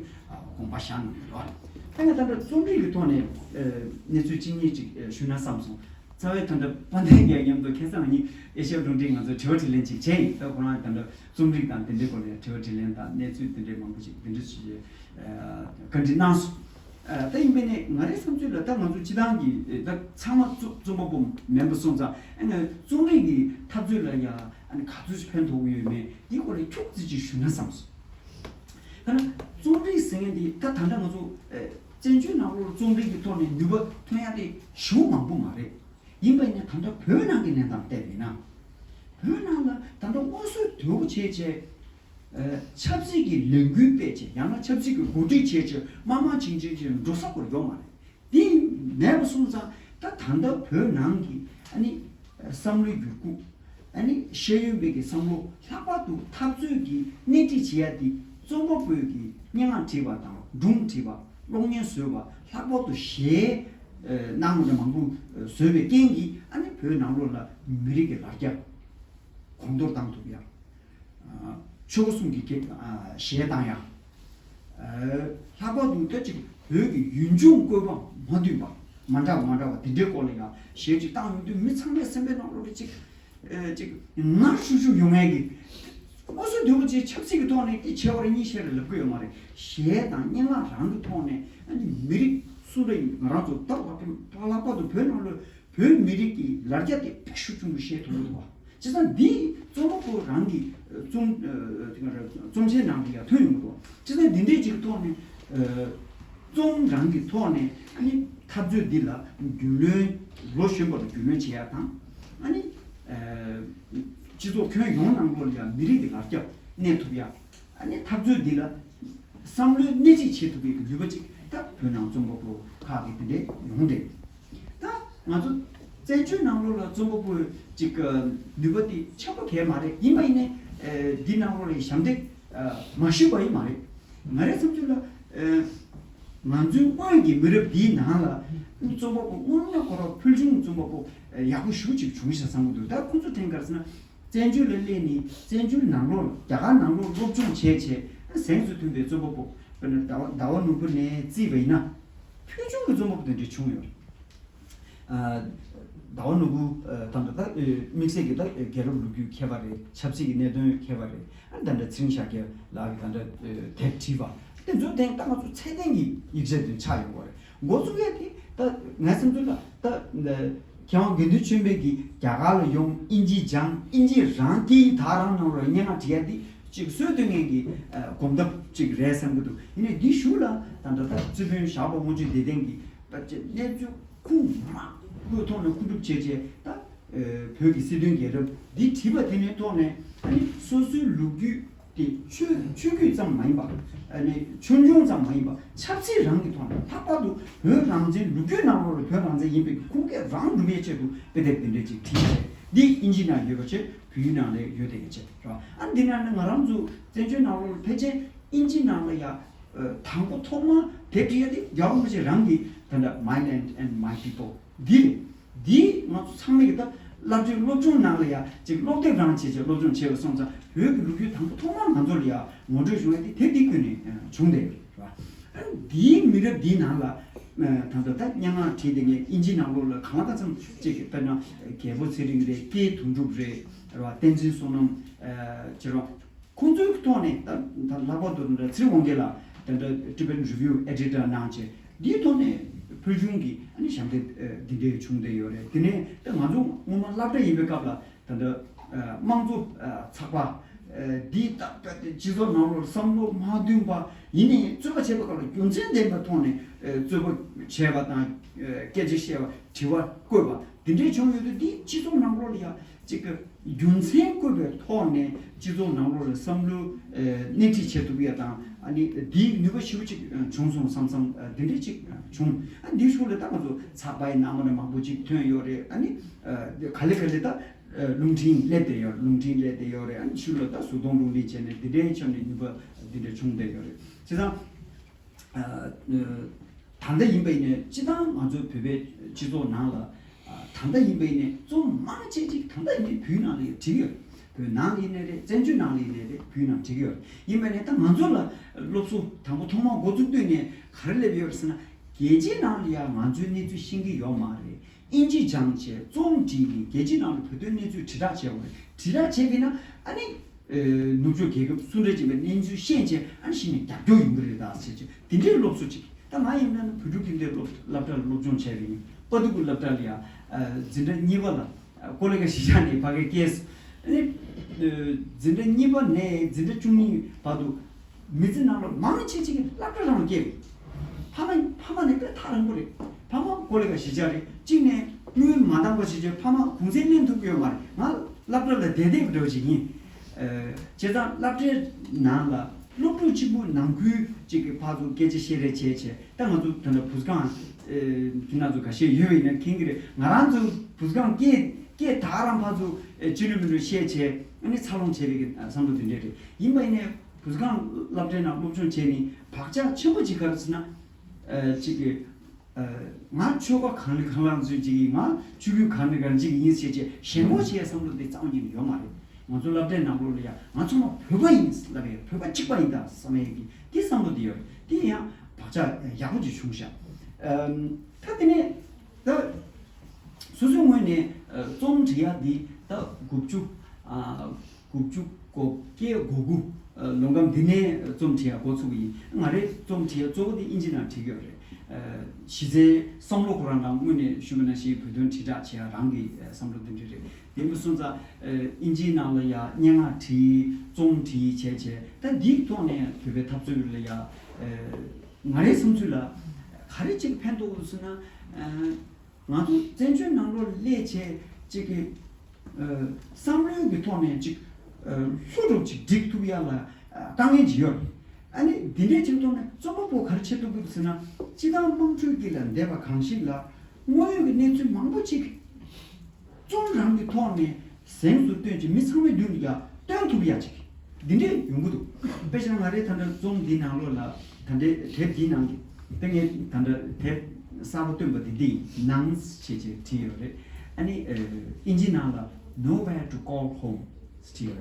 དགོངས་པ་བཞག་གནང་གི་རེད། ད་ང་ད་ལྟ་རྩོམ་རིག་གི་ཐོག་ནས་གནས་ཚུལ་གཅིག་གཉིས་ཅིག་ཞུ་ན་བསམ་སོང་། རྩ་བའི་ད་ལྟ་དཔལ་ལྡན་རྒྱལ་མཉམ་དུ་ཁ་སང་གཉིས་ཨེ་ཤ་ཡ་རླུང་འཕྲིན་ང་ཚོ་དྲི་བ་དྲིས་ལན་ཅིག་བྱས་ཡིན། ད་ཁོ་རང་ད་ལྟ་རྩོམ་རིག་དང་དེ་འདྲའི་སྐོར་ནས་དྲི་བ་དྲིས་ལན་དང་གནས་ཚུལ་དེ་འདྲའི་མང་པོ་ཅིག་དེ་འདྲ་ཞིག་བཀའ་འདྲི་གནང་སོང་། ད་ཡིན་པས་ནས་ང་རའི་བསམ་ཚུལ་ལ་ད་ང་ཚོ་སྤྱི་བཏང་གི་ད་ཚང་མ་རྩོམ་རྩོམ་པ་པོ་མིན་པ་སོང་ཙང་ཨ་ནི་རྩོམ་རིག་གི་འཐབ་རྩོད་ལ་ཡ་ཨ་ནི་ག་ཚོད་ཕན་ཐོགས་ཀྱི་ཡོད་མེད་འདི་སྐོར་ལ་ཁྱུག་ཙམ་ཅིག་ཞུ་ན་བསམ་སོང་། ད་ནི་རྩོམ་རིག་ཟེར་མཁན་འདི་ད་ད་ལྟ་ང་ཚོ་བཙན་བྱོལ་ནང་ལོགས་རྩོམ་རིག་གི་ཐོག་ནས་ནུས་པ་ཐོན་ཡ་དེ་ཞེ་པོ་མང་པོ་མ་རེད། ཡིན་པ་ཡིན་ན་ད་ལྟ་བོད་ནང་གི་གནས་སྟངས་བལྟས་པ་ཡིན་ན། བོད་ནང་ལ་ད་ལྟ་དབུ་གསོ་དོད་པོ་བྱས་བྱས། ཆབ་སྲིད་ཀྱི་ལས་འགུལ་སྤེལ་བྱས་ཡང་ན་ཆབ་སྲིད་ཀྱི་གོ་སྒྲིག་བྱས་བྱས་དམའ་དམའ་བྱིང་བྱིང་བྱས་འགྲོ་ས་སྐོར་ཡོད་མ་རེད། དེ་མེད་པ་སོང་ཙང་ད་ད་ལྟ་བོད་ནང་གི་ཨ་ནི་བསམ་བློའི་འགྱུར་ཁུག་ཨ་ནི་ཤེས་ཡོན་པའི་གི་བསམ་བློ་ལྷག་པར་དུ་འཐབ་རྩོད་ཀྱི་སྣེ་ཁྲིད་བྱེད་ཡ་དེ་རྩོམ་པ་པོས་ཀྱི་སྙན་ངག་བྲིས་པ་དང་སྒྲུང་བྲིས་པ་གློག་བརྙན་བཟོས་པ་ལྷག་པར་དུ་གཞས་གནང་བ་འདྲ་མང་པོ་བཟོས་པའི་རྐྱེན་གྱིས་ཨ་ནི་བོད་ནང་ལོགས་ལ་མི་རིགས་ཀྱི་ལ་རྒྱ་གོང་མཐོར་བཏང་ཐུབ་ཡ། ཆོལ་ཁ་གསུམ་གྱི་གཞས་བཏང་ཡ། ལྷག་པར་དུ་ད་ཅིག་བོད་ཀྱི་ཡུལ་ལྗོངས་བཀོད་པ་མ་མཐུན་པ་མ་འདྲ་བ་མ་འདྲ་བ་དེ་འདྲའི་སྐོར་ལ་ཡང་གཞས་ཅིག་བཏང་ཡོང་དུས་མི་ཚང་མའི་སེམས་པའི་ནང་ལོགས་ལ་ཅིག་ཅིག་ངར་ཤུགས་ཤུགས་ཡོང་ཡས་ཀྱི་དངོས་སུ་འདུས་པ་ཅིག་ཆབ་སྲིད་ཀྱི་ཐོག་ནས་དེ་བྱས་པ་རེད་གཉིས་བཤད་རེད་ལབ་ཀྱི་ཡོད་མ་རེད། གཞས་དང་སྙན་ངག་རང་གི་ཐོག་ནས་ཨ་ནི་མི་རིགས་སུ་འདྲ་ཡིན་ང་རང་ཚོ་ད་ལྷག་པར་དུ་བོད་ནང་ལ་བོད་མི་རིགས་ཀྱི་ལ་རྒྱ་དེ་དཔེ་ཤུགས་ཆུང་པོ་བཤད་ཐུབ་ཀྱི་འདུག་བ། བྱས་ཙང་འདི་རྩོམ་པ་པོ་རང་གི་རྩོམ་རྩོམ་ཆེན་ནང་དུ་ཡང་ཐོན་ཡོང་གི་འདུག་བྱས་ཙང་འདི་འདྲའི་ཅིག་ཐོག་ནས་རྩོམ་རང་གི་ཐོག་ནས་ཨ་ནི་འཐབ་རྩོད་འདི་ལ་རྒྱུས་ལོན་ལོ་གཞོན་པ་ལ་རྒྱུས་ལོན་བྱེད་ཡ་དང་ཨ་ནི་སྤྱི་ཚོགས་ཁྱོན་ཡོངས་ནང་ལོགས་ལ་ཡང་མི་རིགས་ཀྱི་ལ་རྒྱ་གནས་ཐུབ་ཡ། ཨ་ནི་འཐབ་རྩོད་འདི་ལ་བསམ་བློའི་སྣེ་ཁྲིད་བྱེད་ཐུབ་པའི་ནུས་པ་ཅིག་ད་བོད་ནང་རྩོམ་པ་པོ་ཁག་གི་དེ་འདྲའི་ཡོང་འདྲ། ད་ང་ཚོ་བཙན་བྱོལ་ནང་ལོགས་ལ་རྩོམ་པ་པོ་ཅིག་ནུས་པ་དེ་ཆེན་པོ་གས་མ་རེད། ཡིན་པ་ཡིན་ནའི་འདི་ནང་ལོགས་ལ་ཞབས་འདེགས་མ་ཞུས་པ་ཡིན་མ་རེད། ང་རའི་བསམ་ཚུལ་ལ། ང་ཚོའི་སྔོན་གྱི་མི་རབས་འདིའི་ནང་ལ་རྩོམ་པ་པོ་སྔོན་མ་ཁོ་རང་ཕུལ་བྱུང་རྩོམ་པ་པོ་ཡག་པོ་ཞེ་པོ་ཅིག་བྱུང་ཤག་བསམ་གྱི་འདུག་ད་ཁོ་ཚོ་ཐེངས་འགའ་ཟེར་ན་བཙན་བྱོལ་ལ་སླེབས་ནས་བཙན་བྱོལ་ནང་ལོགས་རྒྱ་གར་ནང་ལོགས་སློབ་སྦྱོང་བྱས་བྱས་གཟེངས་སུ་ཐོན་པའི་རྩོམ་པ་པོ། དཔེར་ན་ཟླ་བ་ཟླ་བ་ནོར་བུ་ནས་བརྩིས་པ་ཡིན་ན་ཕུལ་བྱུང་གི་རྩོམ་པ་པོ་དེ་འདྲ་བྱུང་ཡོད་རེད། ཨ། ཟླ་བ་ནོར་བུ་ཨ་ད་ལྟ་ད་དམིགས་བསལ་གྱི་ད་རྒྱལ་རབས་ལོ་རྒྱུས་མཁས་པ་རེད། ཆབ་སྲིད་ཀྱི་གནད་དོན་མཁས་པ་རེད། ཨ་ད་ལྟ་ཚེ་རིང་ཤཱཀྱ་ལགས་ཀྱིས་ད་ལྟ་དེབ་བྲིས་པ་དེ་ཚོ་དེ་ད་ང་ཚོ་ཚད་ལྡན་གྱི་ཡིག་ཆ་དེ་ཆགས་ཡོང་གི་རེད། འགོ་བཙུགས་ཡས་དེ་ད་ངའི་བསམ་ཚུལ་ལ་ད་མཁས་དབང་དགེ་འདུན་ཆོས་འཕེལ་གྱིས་རྒྱ་གར་ལ་ཡོང་དབྱིན་ཇི་སྦྱངས། དབྱིན་ཇི་རང་སྐད་ཡིག་ད་རང་ནང་ལ་སྙན་ངག་བྲིས་ཡས་དེ་ཅིག་སྲོལ་གཏོད་མཁན་གྱི་ཨ་གོམ་སྟབས་ཅིག་རེད་བསམ་གྱི་འདུག་ཡིན་ནའི་འདི་གཞུག་ལ་ད་ལྟ་ད་རྩིས་དཔོན་ཞགས་པ་དབང་ཕྱུག་བདེ་ལྡན་གྱིས་ད་ཅིག་གནས་ཚུལ་ཁུངས་མང་པོའི་ཐོག་ནས་མཁོ་སྒྲུབ་བྱས་བྱས་ད་ཨ་བོད་ཀྱི་སྲིད་དོན་རྒྱལ་རབས་འདི་བྲིས་པ་དེ་ནས་ཐོག་ནས་ཨ་ནི་སོ་སོའི་ལོ་རྒྱུས་དེ་ཆོས་ཆོས་བརྒྱུད་ཙམ་མ་ཡིན་པ། ཨ་ནི་ཆོས་འབྱུང་ཙམ་མ་ཡིན་པ་ཆབ་སྲིད་རང་གི་ཐོག་ནས་ལྷག་པར་དུ་བོད་རང་བཙན་ལོ་རྒྱུས་ནང་ལོགས་ལ་བོད་རང་བཙན་ཡིན་པའི་ཁུངས་སྐྱེལ་རང་སྒྲུབ་པའི་ཆེད་དུ་དཔེ་དེབ་འདི་འདྲས་ཅིག་བྲིས་བྱས་འདི་དབྱིན་ཇི་ནང་ཡོད་པ་བྱས་བོད་ཡིག་ནང་ལ་ཡོད་བསྡད་ཡོད་བྱས་རེད་བ། ཨ་འདི་ནང་ནས་ང་རང་ཚོ་བཙན་བྱོལ་ནང་ལོགས་ལ་ཕལ་ཆེར་དབྱིན་ཇི་ནང་ལ་ཡ་ཨ་དང་པོ་ཐོག་མ་དེབ་བྲིས་ཡ་དེ་རྒྱལ་བ་རིན་པོ་ཆེ་རང་གི་ད་ལྟ་My Land and My People འདི་རེད། འདིའི་ང་ཚོ་ཚང་མས་ཀྱི་ད་སློབ་གྲྭའི་སློབ་སྦྱོང་ནང་ལ་ཡ་ཅིག་སློབ་དེབ་རང་བྱས་བྱས་སློབ་སྦྱོང་བྱས་པ་སོང་ཙང་བོད་ཀྱི་ལོ་རྒྱུས་དང་པོ་ཐོག་མར་ང་ཚོ་ལ་ཡ་ངོ་སྤྲོད་བྱུང་བ་དེ་དེབ་འདི་ཀུན་ནས་བྱུང་བསྡད་ཡོད་རེད་བ། འདིའི་མི་རབས་འདིའི་ནང་ལ་ད་ལྟ་ད་སྙན་ངག་བྲིས་ཏེ་ངས་དབྱིན་ཇི་ནང་ལོགས་ལ་གང་ལ་གང་འཚམ་ཅིག་དཔེར་ན་རྒྱལ་པོ་ཚེ་རིང་རེད། སྐྱེས་དོན་གྲུབ་རེད་བ། བསྟན་འཛིན་བསོད་ནམས་བྱས་རོགས། ཁོང་ཚོའི་ཐོག་ནས་ད་ད་ལྷག་པར་དུ་ད་ཚེ་རིང་དབང་རྒྱལ་ལགས་ད་ལྟ་Tibetan Review editor གནང་བྱས་འདིའི་ཐོག་ནས་ཕུལ་བྱུང་གི་ཨ་ནི་ཞབས་འདེགས་ཨ་འདི་འདྲས་བྱུང་བསྡད་ཡོད་རེད། དེ་ནས་ད་ང་ཚོ་སྔོན་མ་སློབ་གྲྭ་ཡིན་པའི་སྐབས་ལ་ད་ལྟ་ཨ་དམངས་གཙོ་ཨ་ཚགས་པ་ཨ་འདི་ད་ད་སྤྱི་ཚོགས་ནང་ལོགས་བསམ་བློ་མ་མཐུན་པ་ཡིན་ནའི་རྩོད་པ་བྱས་པའི་སྐབས་ལ་རྒྱུ་མཚན་ལྡན་པའི་ཐོག་ནས་ཨ་རྩོད་པ་བྱས་པ་དང་ཨ་སྐད་ཆ་བཤད་པ་དྲི་བ་བཀོད་པ་འདི་འདྲས་བྱུང་ཡོད་དུས་འདི་སྤྱི་ཚོགས་ནང་ལོགས་ལ་ཡ་གཅིག་གི་རྒྱུ་མཚན་བཀོད་པའི་ཐོག་ནས་སྤྱི་ཚོགས་ནང་ལོགས་ལ་བསམ་བློ་ཨ་སྣེ་ཁྲིད་བྱེད་ཐུབ་ཡ་དང་ཨ་ནི་འདིའི་ནུས་པ་ཞེ་པོ་ཅིག་བྱུང་སོང་བསམ་བསམ་ཨ་འདི་འདྲས་ཅིག་བྱུང་། ཨ་འདིའི་ཤུགས་ལ་ད་ང་ཚོ་ཚགས་པར་ཡི་ནང་མ་ནས་མང་པོ་ཅིག་ཐོན་ཡོད་རེད། ཨ་ནི་ཨ་ག་ལེ་ག་ལེ་ད་ཨ་རླུང་འཕྲིན་སླེབས་བསྡད་ཡོད། རླུང་འཕྲིན་སླེབས་བསྡད་ཡོད་རེད། ཨ་ནི་ཤུགས་ལ་ད་བཟོ་གཏོང་རླུང་འཕྲིན་བྱས་ནས་འདི་འདྲའི་ཆ་ནས་ནུས་པ་འདི་འདྲ་བྱུང་བསྡད་ཡོད་རེད། བྱས་ཙང་། ཨ་ད་ལྟ་ཡིན་པ་ཡིན་ནའི་སྤྱི་བཏང་ང་ཚོ་བོད་པའི་སྤྱི་ཚོགས་ནང་ལ་ཨ་ད་ལྟ་ཡིན་པ་ཡིན་ནའི་རྩོམ་མང་ཆེ་ཅིག་ད་ལྟ་ཡིན་ནའི་བོད་ནང་ལ་ཡང་བྲིས་ཡོད། བོད་ནང་ལ་ཡིན་ནའི་རེད། བཙན་བྱོལ་ནང་ལ་ཡིན་ནའི་རེད། བོད་ནང་བྲིས་ཡོད། ཡིན་པ་ནས་ད་ང་ཚོ་ལ་སློབ་གསོ་དང་པོ་ཐོག་མར་འགོ་བཙུགས་དུས་ནས་ག་རེ་སླེབས་ཡོད་ཟེར་ན་རྒྱལ་སྤྱིའི་ནང་ལ་ཡང་ང་ཚོའི་གནས་ཚུལ་ཤེས་ཀྱི་ཡོད་མ་རེད། དབྱིན་ཇི་སྦྱངས་བྱས་རྩོམ་བྲིས་ནས་རྒྱལ་སྤྱིའི་ནང་ལ་བོད་དོན་གནས་ཚུལ་དྲིལ་བསྒྲགས་བྱས་པ་རེད། དྲིལ་བསྒྲགས་བྱས་པས་ན་ཨ་ནི། ཨེ་ནུབ་ཕྱོགས་རྒྱལ་ཁབ་སུ་འདྲ་ཅིག་པའི་གནས་ཚུལ་ཤེས་བྱས་ཨ་ནི་གཞི་ནས་རྒྱབ་སྐྱོར་ཡོང་གི་རེད་ད་ཟེར་བྱས་དེ་འདྲའི་སློབ་གསོ་ཅིག་ད་ང་ཡིན་ན་ནི་བོད་ཕྲུག་ཁྱིམ་སྡེའི་སློབ་སློབ་གྲྭ་ལ་སློབ་སྦྱོང་བྱས་པ་ཡིན། དཔའ་སྡུག་གི་སློབ་གྲྭ་ལ་ཡང་ཨ་འཛིན་གྲྭ་གཉིས་པ་ལ་ཨ་ཀོ་ལེ་གྷལ་གཞིས་ཆགས་ནས་ཕ་གིར་སྐྱེས། ཨ་ནི་ཨ་འཛིན་གྲྭ་གཉིས་པ་ནས་འཛིན་གྲྭ་བཅུ་གཉིས་བར་དུ་མི་ཚེ་ནང་ལ་མང་ཆེ་ཅིག་གིས་སློབ་གྲྭ་རང་སྐྱེས་པ་ཡིན། ཕ་མ་ཕ་མ་ནི་དཔེ་ཐག་རིང་པོ་རེད། ཕ་མ་ཀོ་ལེ་གྷལ་གཞིས་ཆགས་རེད། གཅིག་ནས་དངུལ་མ་འདང་བ་ཞིག་བྱས་ཕ་མ་གུང་སེང་ལེན་ཐུབ་ཀྱི་ཡོད་མ་རེད། ང་སློབ་གྲྭ་ལ་བསྡད་བསྡད་པ་འདྲ་བོ་ཞིག་ཡིན། ཨ་བྱས་ཙང་སློབ་གྲྭའི་ནང་ལ་སློབ་ཕྲུག་གཅིག་པུ་ནང་ཁུལ་གཅིག་གི་ཕར་ཚུར་སྐད་ཆ་བཤད་རེས་བྱས་བྱས་ད་ང་ཚོ་ད་ལྟ་བུ་སྒང་ཨེ་ཁྱེད་རང་ཚོ་ཁ་ཤས་ཡོད་པ་ཡིན་ན་མཁྱེན་གྱི་རེད། ང་རང་ཚོ་བུ་སྒང་སྐད་སྐད་ད་རང་ཕར་ཚུར་ཨེ་ཅི་ལོ་མི་ལོ་བཤད་བྱས་ཨ་ནི་འཚར་ལོངས་བྱས་པའི་གི་བསམ་བློ་དེ་འདྲས་རེད། ཡིན་པ་ཡིན་ནའི་བུ་སྒང་སློབ་གྲྭའི་ནང་སློབ་སྦྱོང་བྱས་ནས་བག་ཆགས་ཆེན་པོ་ཅིག་ག་རེ་ཟེར་ན། ཨ་གཅིག་གི་ཨ་ང་ཆོལ་ཁ་གང་ལ་གང་ལ་འཛུལ་གྱི་ཡིན། ང་ཆོས་བརྒྱུད་གང་ལ་གང་ཅིག་ཡིན་ཟེར་བྱས་ཞེན་ཁོག་བྱེད་ཡ་བསམ་བློ་དེ་རྩ་བ་ཉིད་ནས་ཡོད་མ་རེད། ང་ཚོ་སློབ་གྲྭའི་ནང་ལོགས་ལ་ཡ་ང་ཚང་མ་བོད་པ་ཡིན་ལབ་ཡ་བོད་པ་གཅིག་པ་ཡིན་ད་བསམ་ཡ་གི་དེ་བསམ་བློ་དེ་ཡོད་རེད། དེ་ཡང་བག་ཆགས་ཡག་པོ་ཅིག་བྱུང་ཤག་ཨམ་ད་དེ་ནས་ད་སོ་སོའི་ངོས་ནས་ཨ་རྩོམ་འབྲི་ཡ་འདི་ད་དགུ་བཅུ་ཨ་དགུ་བཅུ་གོ་བརྒྱད་གོ་དགུ་ལོ་འགའ་འདི་ནས་རྩོམ་འབྲི་ཡ་འགོ་ཚུགས་པ་ཡིན། ང་རའི་རྩོམ་འབྲི་ཡ་གཙོ་བོ་དེ་དབྱིན་ཇི་ནང་བྲིས་ཀྱི་ཡོད་རེད། གཞི་རྩའི་བསམ་བློ་ཁོ་རང་རང་དངོས་གནས་ཞུ་བ་ནང་བཞིན་བོད་དོན་དྲིལ་བསྒྲགས་བྱེད་ཡ་རང་གི་བསམ་བློ་དེ་འདྲ་རེད། དེ་མིན་སོང་ཙང་དབྱིན་ཇིའི་ནང་ལ་ཡ་སྙན་ངག་བྲིས་རྩོམ་བྲིས་བྱས་བྱས་ད་འདིའི་ཐོག་ནས་བོད་པའི་འཐབ་རྩོད་ལ་ཡ་ང་རའི་བསམ་ཚུལ་ལ་ག་རེ་ཅིག་ཕན་ཐོགས་ཟེར་ན། ང་ཚོ་བཙན་བྱོལ་ནང་ལོགས་སླེབས་བྱས་ཅིག་གི་ཨ་བསམ་བློའི་གི་ཐོག་ནས་ཅིག་ཨ་ལྷུག་རུབ་ཅིག་སྒྲིག་ཐུབ་ཡ་ལ་ཨ་དཀའ་ངལ་ཅིག་ཡོད་རེད། ཨ་ནི་འདི་འདྲའི་ཅིག་ཐོག་ནས་རྩོམ་པ་པོ་ག་རེ་བྱེད་ཐུབ་ཀྱི་རེད་ཟེར་ན་སྤྱི་བཏང་དམངས་ཁྲོད་ཀྱི་ལ་འདས་པ་གང་ཞིག་ལ་དངོས་ཡོད་ཀྱི་གནས་ཚུལ་མང་པོ་ཅིག་རྩོམ་རང་གི་ཐོག་ནས་གཟེངས་སུ་བཏོན་ཅིག་མི་ཚང་མའི་མདུན་ལ་ཡ་སྟོན་ཐུབ་ཡ་ཅིག་འདི་འདྲས་ཡོང་གི་འདུག་དཔེ་བཞག་ན་ང་རའི་ད་ལྟ་རྩོམ་འདིའི་ནང་ལོགས་ལ་ད་ལྟའི་དེབ་འདིའི་ནང་གི་ དེ་ངས་ད་ལྟ་དེབ་གསར་པ་བཏོན་པ་དེ་འདི་ཡིན། ནང་ཞེས་བྱས་བྲིས་ཡོད་རེད། ཨ་ནི་ཨིན་ཇི་ནང་ལ་Nowhere to Call Home ཞེས་བྲིས་ཡོད་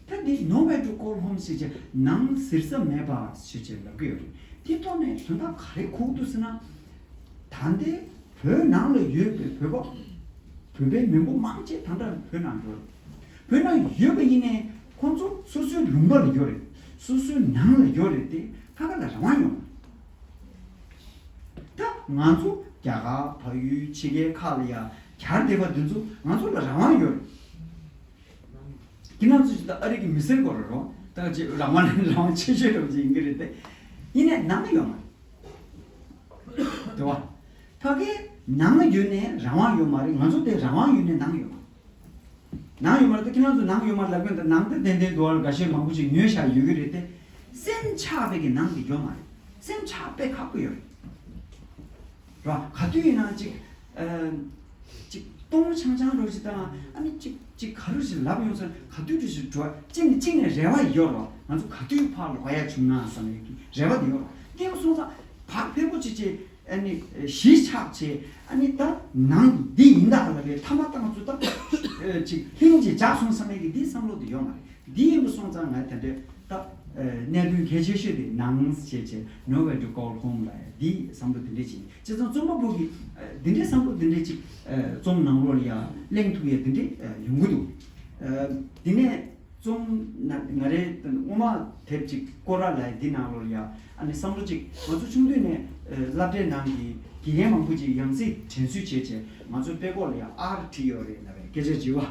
རེད། ད་འདི་Nowhere to Call Home ཞེས་བྱས་ནང་ཟེར་ས་མེད་པ་ཞེས་བྱས་ལབ་ཀྱི་ཡོད་རེད། དེ་ཐོག་ནས་དོན་དག་ག་རེ་གོ་གི་འདུག་ཟེར་ན། ད་ལྟའི་བོད་ནང་ལ་ཡོད་པའི་བོད་པ། བོད་པའི་མི་འབོར་མང་ཆེ་ད་ལྟ་བོད་ནང་ཡོད་རེད། བོད་ནང་ཡོད་པ་ཡིན་ནའི་ཁོང་ཚོ་སོ་སོའི་ལུང་པ་ལ་ཡོད་རེད། སོ་སོའི་ནང་ལ་ཡོད་རེད་དེ། ཕ་ག་ལ་རང་དབང་ཡོད་མ་རེད། ད་ང་ཚོ་རྒྱ་གར་བལ་ཡུལ་ཕྱི་རྒྱལ་ཁག་ལ་ཡ་གྱར་བསྡད་པ་འདི་ཚོ་ང་ཚོ་ལ་རང་དབང་ཡོད་རེད། ཁྱེད་རང་ཚོ་ཞིག་ད་ཨ་རི་གི་མི་སེར་སྐོར་ར་རོ། ད་ཅི་རང་དབང་རང་དབང་ཆེ་ཤོས་ར་ཅིག་ཡིན་གྱི་རེད་དེ། ཡིན་ནའི་ནང་ལ་ཡོད་མ་རེད། དེ་བ། ཕ་གིའི་ནང་ལ་ཡོད་ནའི་རང་དབང་ཡོད་མ་རེད། ང་ཚོ་དེ་རང་དབང་ཡོད་ནའི་ནང་ཡོད་མ་རེད། ནང་ཡོད་མ་རེད་དེ། ཁྱེད་རང་ཚོ་ནང་ཡོད་མ་རེད་ལབ་གི་ཡོད། ད་ནང་དེ་ཏན་ཏན་དུ་བར་འགའ་ཤས་མང་པོ་ཅིག་ཉོས་བཞག་ཡོད་ཀྱི་རེད་དེ། སེམས་ཆགས་པའི་གི་ནང་དེ་ཡོད་མ་རེད། སེམས་ཆགས་པའི་ཁག་པོ་ཡོད་རེད། ར་ག་དུས་ཡིན་ན་ཅིག་ཨ་ཅིག་སྟོང་ཆང་ཆང་རོ་ཅིག་དང་། ཨ་ནི་ཅིག་ཅིག་ག་རུ་ཞིག་ལབ་ཡོང་ས། ག་དུས་དུས་ཞིག་འགྲོ་ཅིག་ནས་ཅིག་ནས་རེ་བ་ཡོད་རོ། ང་ཚོ་ག་དུས་ཕར་ལོག་ཡ་བྱུང་ན་བསམ་ནས་རེ་བ་དེ་ཡོད་རོ། དེ་སོང་ཙང་བག་ཕེབས་པོ་ཅིག་ཅིག་ཨ་ནི་གཞིས་ཆགས་ཆེ། ཨ་ནི་ད་ནང་འདི་ཡིན་ད་ལབ་པའི་མཐའ་མ་ད་ང་ཚོ་ད་ཅིག་ལྷིང་ཅིག་འཇགས་སོང་བསམ་ཡས་ཀྱི་འདི་བསམ་བློ་དེ་ཡོད་མ་རེད། འདི་ཡིན་པ་སོང་ཙང་ང་ད་ལྟ་ད་གནད་དོན་གལ་ཆེ་ཤོས་དེ་ནང་ཞེས་བྱས་Nowhere to Call Home ལབ་ཡ་འདི་བསམ་བློ་དེ་འདྲས་བྱས། བྱས་ཙང་རྩོམ་པ་པོ་གིས་འདི་འདྲས་བསམ་བློ་དེ་འདྲས་ཅིག་རྩོམ་ནང་ལོགས་ལ་ཡ་གླེང་ཐུབ་ཡ་དེ་འདྲས་ཡོང་གི་འདུག་འདི་ནས་རྩོམ་ན་ང་རའི་སྔོན་མ་དེབ་ཅིག་སྐོར་ར་ལ་འདི་ནང་ལོགས་ལ་ཡ། ཨ་ནི་བསམ་བློ་ཅིག་ང་ཚོ་ཆུང་དུས་ནས་སློབ་གྲྭའི་ནང་གི་དགེ་རྒན་མང་པོ་ཅིག་ཡང་སྲིད་དྲན་གསོ་བྱས་བྱས་ང་ཚོའི་དཔྲལ་ཀོག་ལ་ཡ་ཨར་བྲིས་ཡོད་རེད་ལབ་པའི་སྐད་ཆ་བརྗོད་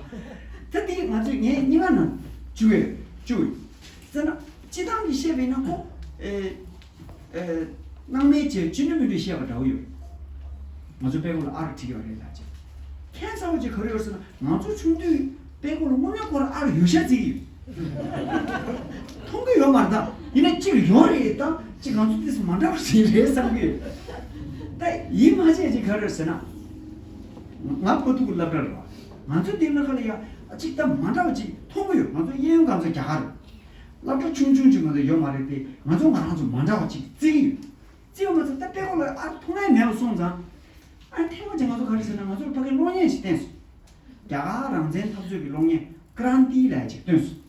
པ། ད་འདི་ང་ཚོས་ངའི་སྙིང་ཁ་ནང་བཅུག་ཡོད་བཅུག་ཡོད། ཟེར་ན་སྤྱི་བཏང་གི་བཤད་པ་ཡིན་ན་ཁོ་ཨེ་ཨེ་སྣང་མེད་ཅེས་ཅི་ནུས་མི་ནུས་བཤད་པ་འདྲ་བོ་ཡོད། ང་ཚོ་དཔྲལ་ཀོག་ལ་ཨར་བྲིས་ཡོད་རེད་ལབ་བྱས། ཁྱད་མཚར་བ་ཅིག་ག་རེ་ཡོད་ཟེར་ན། ང་ཚོ་ཆུང་དུས་དཔྲལ་ཀོག་ལ་དངོས་གནས་ཁོ་རང་ཨར་ཡོད་ཤག་བརྩི་གི་ཡོད། མཐོང་གི་ཡོད་མ་རེད་ད། ཡིན་ན་གཅིག་ཡོད་རེད་ད། གཅིག་ང་ཚོ་དེ་ཚོ་མ་འདྲ་བ་ཞིག་རེད་བསམ་གི་ཡོད། ད་ཡིད་མ་ཆེས་ཅིག་ག་རེ་ཟེར་ན། ང་པོ་ཏུ་གི་སློབ་གྲྭ་རེད་བ། ང་ཚོ་དེ་སློབ་གྲྭ་ལ་ཡ་གཅིག་ད་མ་འདྲ་བ་ཅིག་མཐོང་གི་ཡོད། ང་ཚོ་གཡས་གཡོན་གང་ཚོ་རྒྱ་གར་རེད། སློབ་གྲྭ་ཆུང་ཆུང་ཅིག་ང་ཚོ་ཡོད་མ་རེད་དེ། ང་ཚོ་ང་རང་ཚོ་མ་འདྲ་བ་ཅིག་བརྩི་གི་ཡོད། བརྩི་བ་མ་ཚད་ད་དཔྲལ་ཀོག་ལ་ཨར་མཐོང་ཡ་མེད་པ་སོང་ཙང་། ཨ་ཐེངས་མ་ཅིག་ང་ཚོ་ག་རེ་ཟེར་ན། ང་ཚོར་ཕ་གིའི་གློག་བརྙན་ཞིག་བསྟན་སོང་། རྒྱ་གར་རང་བཙན་འཐབ་རྩོད་ཀྱི་གློག་བརྙན་ཀྲན་ཏི་ལབ་ཅིག་བཏོན་སོང་།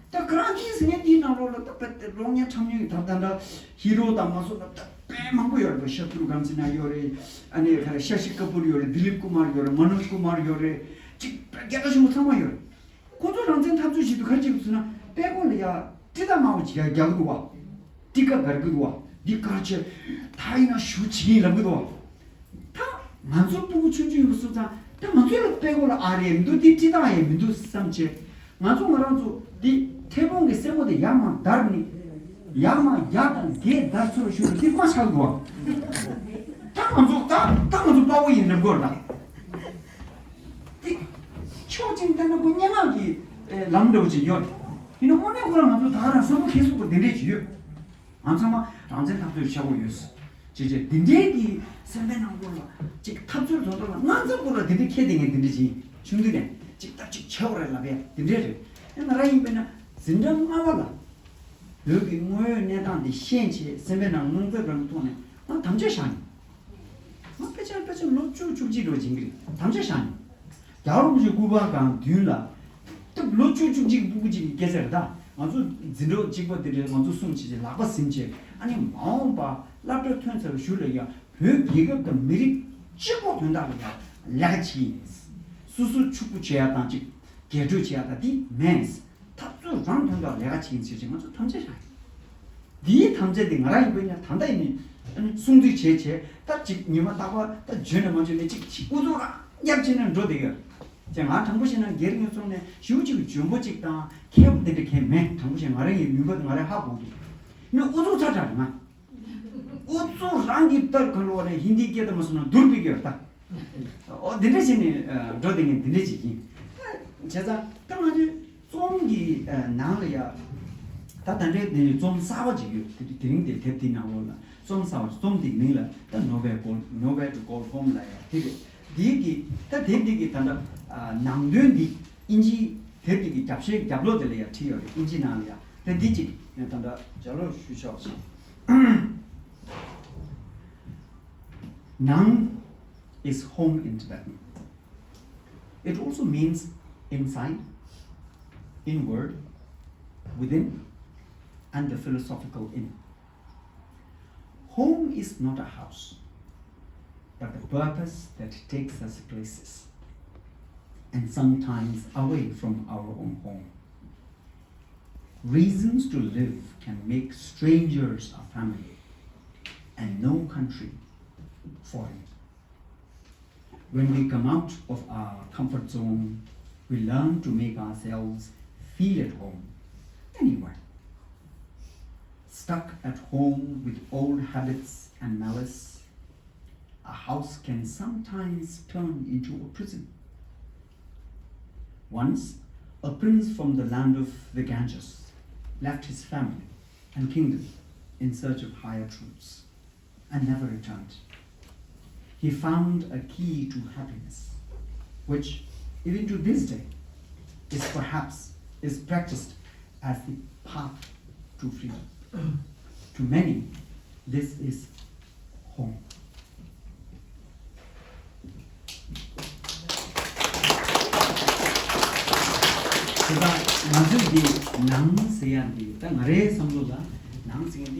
ད་ཀྲན་ཏི་ཟེར་མཁན་དེའི་ནང་ལོགས་ལ་ད་དཔེ་གློག་བརྙན་འཁྲབ་མཁན་གྱི་ད་ད་ད་ཧི་རོ་དང་མ་སོགས་ད་དཔེ་མང་པོ་ཡོད་རེད་པ། ཤ་ཏུ་རུ་གྷན་སི་ན་ཡོད་རེད། ཨ་ནི་ག་རེ་ཤ་ཤི་ཀ་པུར་ཡོད་རེད། དི་ལིབ་ཀུ་མར་ཡོད་རེད། མ་ནོཇ་ཀུ་མར་ཡོད་རེད། ཅིག་དཔེ་རྒྱལ་ཁ་ཆེན་པོ་ཚང་མ་ཡོད་རེད། ཁོ་ཚོ་རང་བཙན་འཐབ་རྩོད་བྱེད་དུས་ག་རེ་བྱེད་དགོས་ཟེར་ན། དཔྲལ་ཀོག་ལ་ཡ་ཊི་ཀ་དམར་པོ་ཅིག་ཡ་རྒྱག་གི་འདུག་བ། ཊི་ཀ་དགར་གི་འདུག་བ། འདི་དཀར་ཆ་ད་ཡིན་ན་ཞུ་བྱེད་ཀྱི་ཡིན་ལབ་གི་འདུག་བ། ད་ང་ཚོ་སྤུ་གུ་ཆུང་ཆུང་ཡིན་པ་སོང་ཙང་། ད་ང་ཚོ་ལ་དཔྲལ་ཀོག་ལ་ཨར་ཡང་མི་འདུག་འདི་ཊི་ཀ་ཡང་མི་འདུག་བསམ་བྱས། ང་ཚོ་ང་རང་ཚོ་འདི་ཐལ་སྤུངས་ཀྱི་སེན་མོ་དེ་ཡར་མར་བརྡར་ནས། ཡར་མར་རྒྱག་དང་རྒྱས་བརྡར་ཚུར་ཞུ་རུ་འདི་མ་ཆགས་འདུག་བ། ད་ང་ཚོ་ད་ད་ང་ཚོ་དཔའ་བོ་ཡིན་ལབ་དགོས་རེད་ད། དེ་ཕྱོགས་གཅིག་ནས་བལྟས་ན་ཁོ་སྙན་ངག་གི་ཨེ་ལམ་འདྲ་བོ་ཅིག་ཡོད་རེད། ཡིན་ན་དངོས་གནས་ཁོ་རང་ང་ཚོ་ད་ག་རང་བསམ་བློ་འཁྱེར་སྲོལ་པོ་འདི་འདྲས་ཅིག་ཡོད། ང་ཚང་མ་རང་བཙན་འཐབ་རྩོད་བྱེད་དགོས་ཡོད། ཅེས་བྱས་འདི་འདྲའི་གི་སེམས་པའི་ནང་ཁོ་ལ་ཅིག་འཐབ་རྩོད་བཟོ་འདྲ་ལ་ང་ཚོ་ཁོ་ལ་འདི་འདྲའི་ཁྱེད་དེ་ངས་འདི་འདྲ་བྱིན་ཆུང་དུས་ནས་ཅིག་ད་ཅིག་བྱེད་དགོས་རེད་ལབ་ཡ་འདི་འདྲས་རེད། ཡང་ང་རང་ཡིན་པས་ན་འཛིན་གྲྭ་ལྔ་པ་ལ་བོད་ཀྱི་དངོས་ཡོད་གནས་སྟངས་འདི་ཤེས་བྱས་སེམས་པའི་ནང་དངངས་འཚབ་རང་ཐོག་ནས་ང་དམ་བཅའ་བཞག་མྱོང་། ང་དཔེ་ཆ་དཔེ་ཆ་ལོ་བཅུ་བཅུ་གཅིག་འགྲོ་སྦྱིན་གྱི་རེད། དམ་བཅའ་བཞག་ནས། རྒྱལ་བ་རིན་པོ་ཆེ་སྐུ་པར་སྒང་མདུན་ལ། སྟབས་ལོ་བཅུ་བཅུ་གཅིག་གི་སྤུ་གུ་གཅིག་གི་སྐད་ཆ་རེད་ད། ང་ཚོ་འཛིན་གྲོགས་གཅིག་པ་དེ་འདྲས་ང་ཚོ་གསུམ་བྱས་བྱས་ལག་པ་ཟིན་བྱས། ཨ་ནི་མ་འོངས་པ་སློབ་གྲྭ་ཐོན་ཚར་བའི་གཞུག་ལ་ཡང་བོད་རྒྱལ་ཁབ་དང་མི་རིགས་གཅིག་པོ་དོན་དག་ལ་ཡང་ལས་ཀ་བྱེད་ཀྱི་ཡིན། སོ་སོ་ཕྱུག་པོ་བྱེད་ཡ་དང་ཅིག་རྒྱས་སྤྲོས་བྱེད་ཡ་དང་དེ་མིན། འཐབ་རྩོད་རང་དོན་དག་ལས་ཀ་བྱེད་ཀྱི་ཡིན་ཟེར་བྱས་ང་ཚོ་དམ་བཅའ་བཞག་ཡོད། འདིའི་དམ་བཅའ་དེ་ང་རང་ཡིན་པས་ན་ད་ལྟ་ཡིན་ནི་སྲུང་བརྩི་བྱས་བྱས་ད་ཅིག་ཉི་མ་རྟག་པར་ད་འཇོན་ནས་མ་འཇོན་ནས་ཅིག་ཅིག་ཨུ་ཚུགས་རང་རྒྱབ་བྱས་ནས་འགྲོ་བསྡད་ཡོད། ཅེས་ང་དྲང་པོ་བཤད་ན་སྒེར་ངོས་ཚོགས་ནས་ཞུ་ཅིག་འཇོན་པོ་ཅིག་དང་མཁས་པོ་དེ་འདྲ་གང་མེད། དྲང་པོ་བཤད་ང་རང་ཡི་ནུས་པ་ང་རང་ཧ་གོ་གི་ནི་ཨུ་ཚུགས་ཚ་དྲགས་ང་། ཨུ་ཚུགས་རང་གི་ལྟར་ག་ལོ་རེ་ཧིན་དིའི་སྐད་དུ་མ་སོང་ན་སྡུར་བི་གི་ཡོད་ད། ཨོ་དེ་འདྲ་བྱས་ནས་འགྲོ་དེ་ངས་དེ་འདྲ་བྱེད་ཀྱིན། བྱས་ཙང་ད་ང་ཚོའི་རྩོམ་གྱི་ནང་ལ་ཡ། ད་ད་འདྲའི་དེ་རྩོམ་གསར་བ་ཅིག་ཡོད། དེ་དེ་རིང་དེ་དེབ་དེའི་ནང་ལོགས་ལ་རྩོམ་གསར་བ་རྩོམ་དེའི་མིང་ལ་ད་Nowhere Call Nowhere to Call Home ལབ་ཡ་དེ་རེད། དེའི་གི་ད་དེབ་དེ་གི་ད་ལྟ་ནང་དོན་འདི་ཨིན་ཇིའི་དེབ་དེ་གི་རྒྱབ་ཤའི་རྒྱབ་ལོགས་དེ་ལ་ཡ་བྲིས་ཡོད་རེད། ཨིན་ཇི་ནང་ལ་ཡ། ད་འདི་ཅིག་ད་ལྟ་ལྗགས་ཀློག་ཞུ་ཆོག་ཅིག Nang is home in Tibetan. It also means inside, inward, within, and the philosophical in. Home is not a house, but the purpose that takes us places, and sometimes away from our own home. Reasons to live can make strangers a family, and no country foreign. When we come out of our comfort zone, we learn to make ourselves feel at home anywhere. Stuck at home with old habits and malice, a house can sometimes turn into a prison. Once, a prince from the land of the Ganges left his family and kingdom in search of higher truths and never returned. He found a key to happiness, which, even to this day, is perhaps is practiced as the path to freedom. To many, this is home. དེ་ད་ང་ཚོས་འདི་ནང་ཟེར་ཡ་འདི་ད་ང་རའི་བསམ་བློ་ལ་ནང་ཟེར་ཡ་འདི།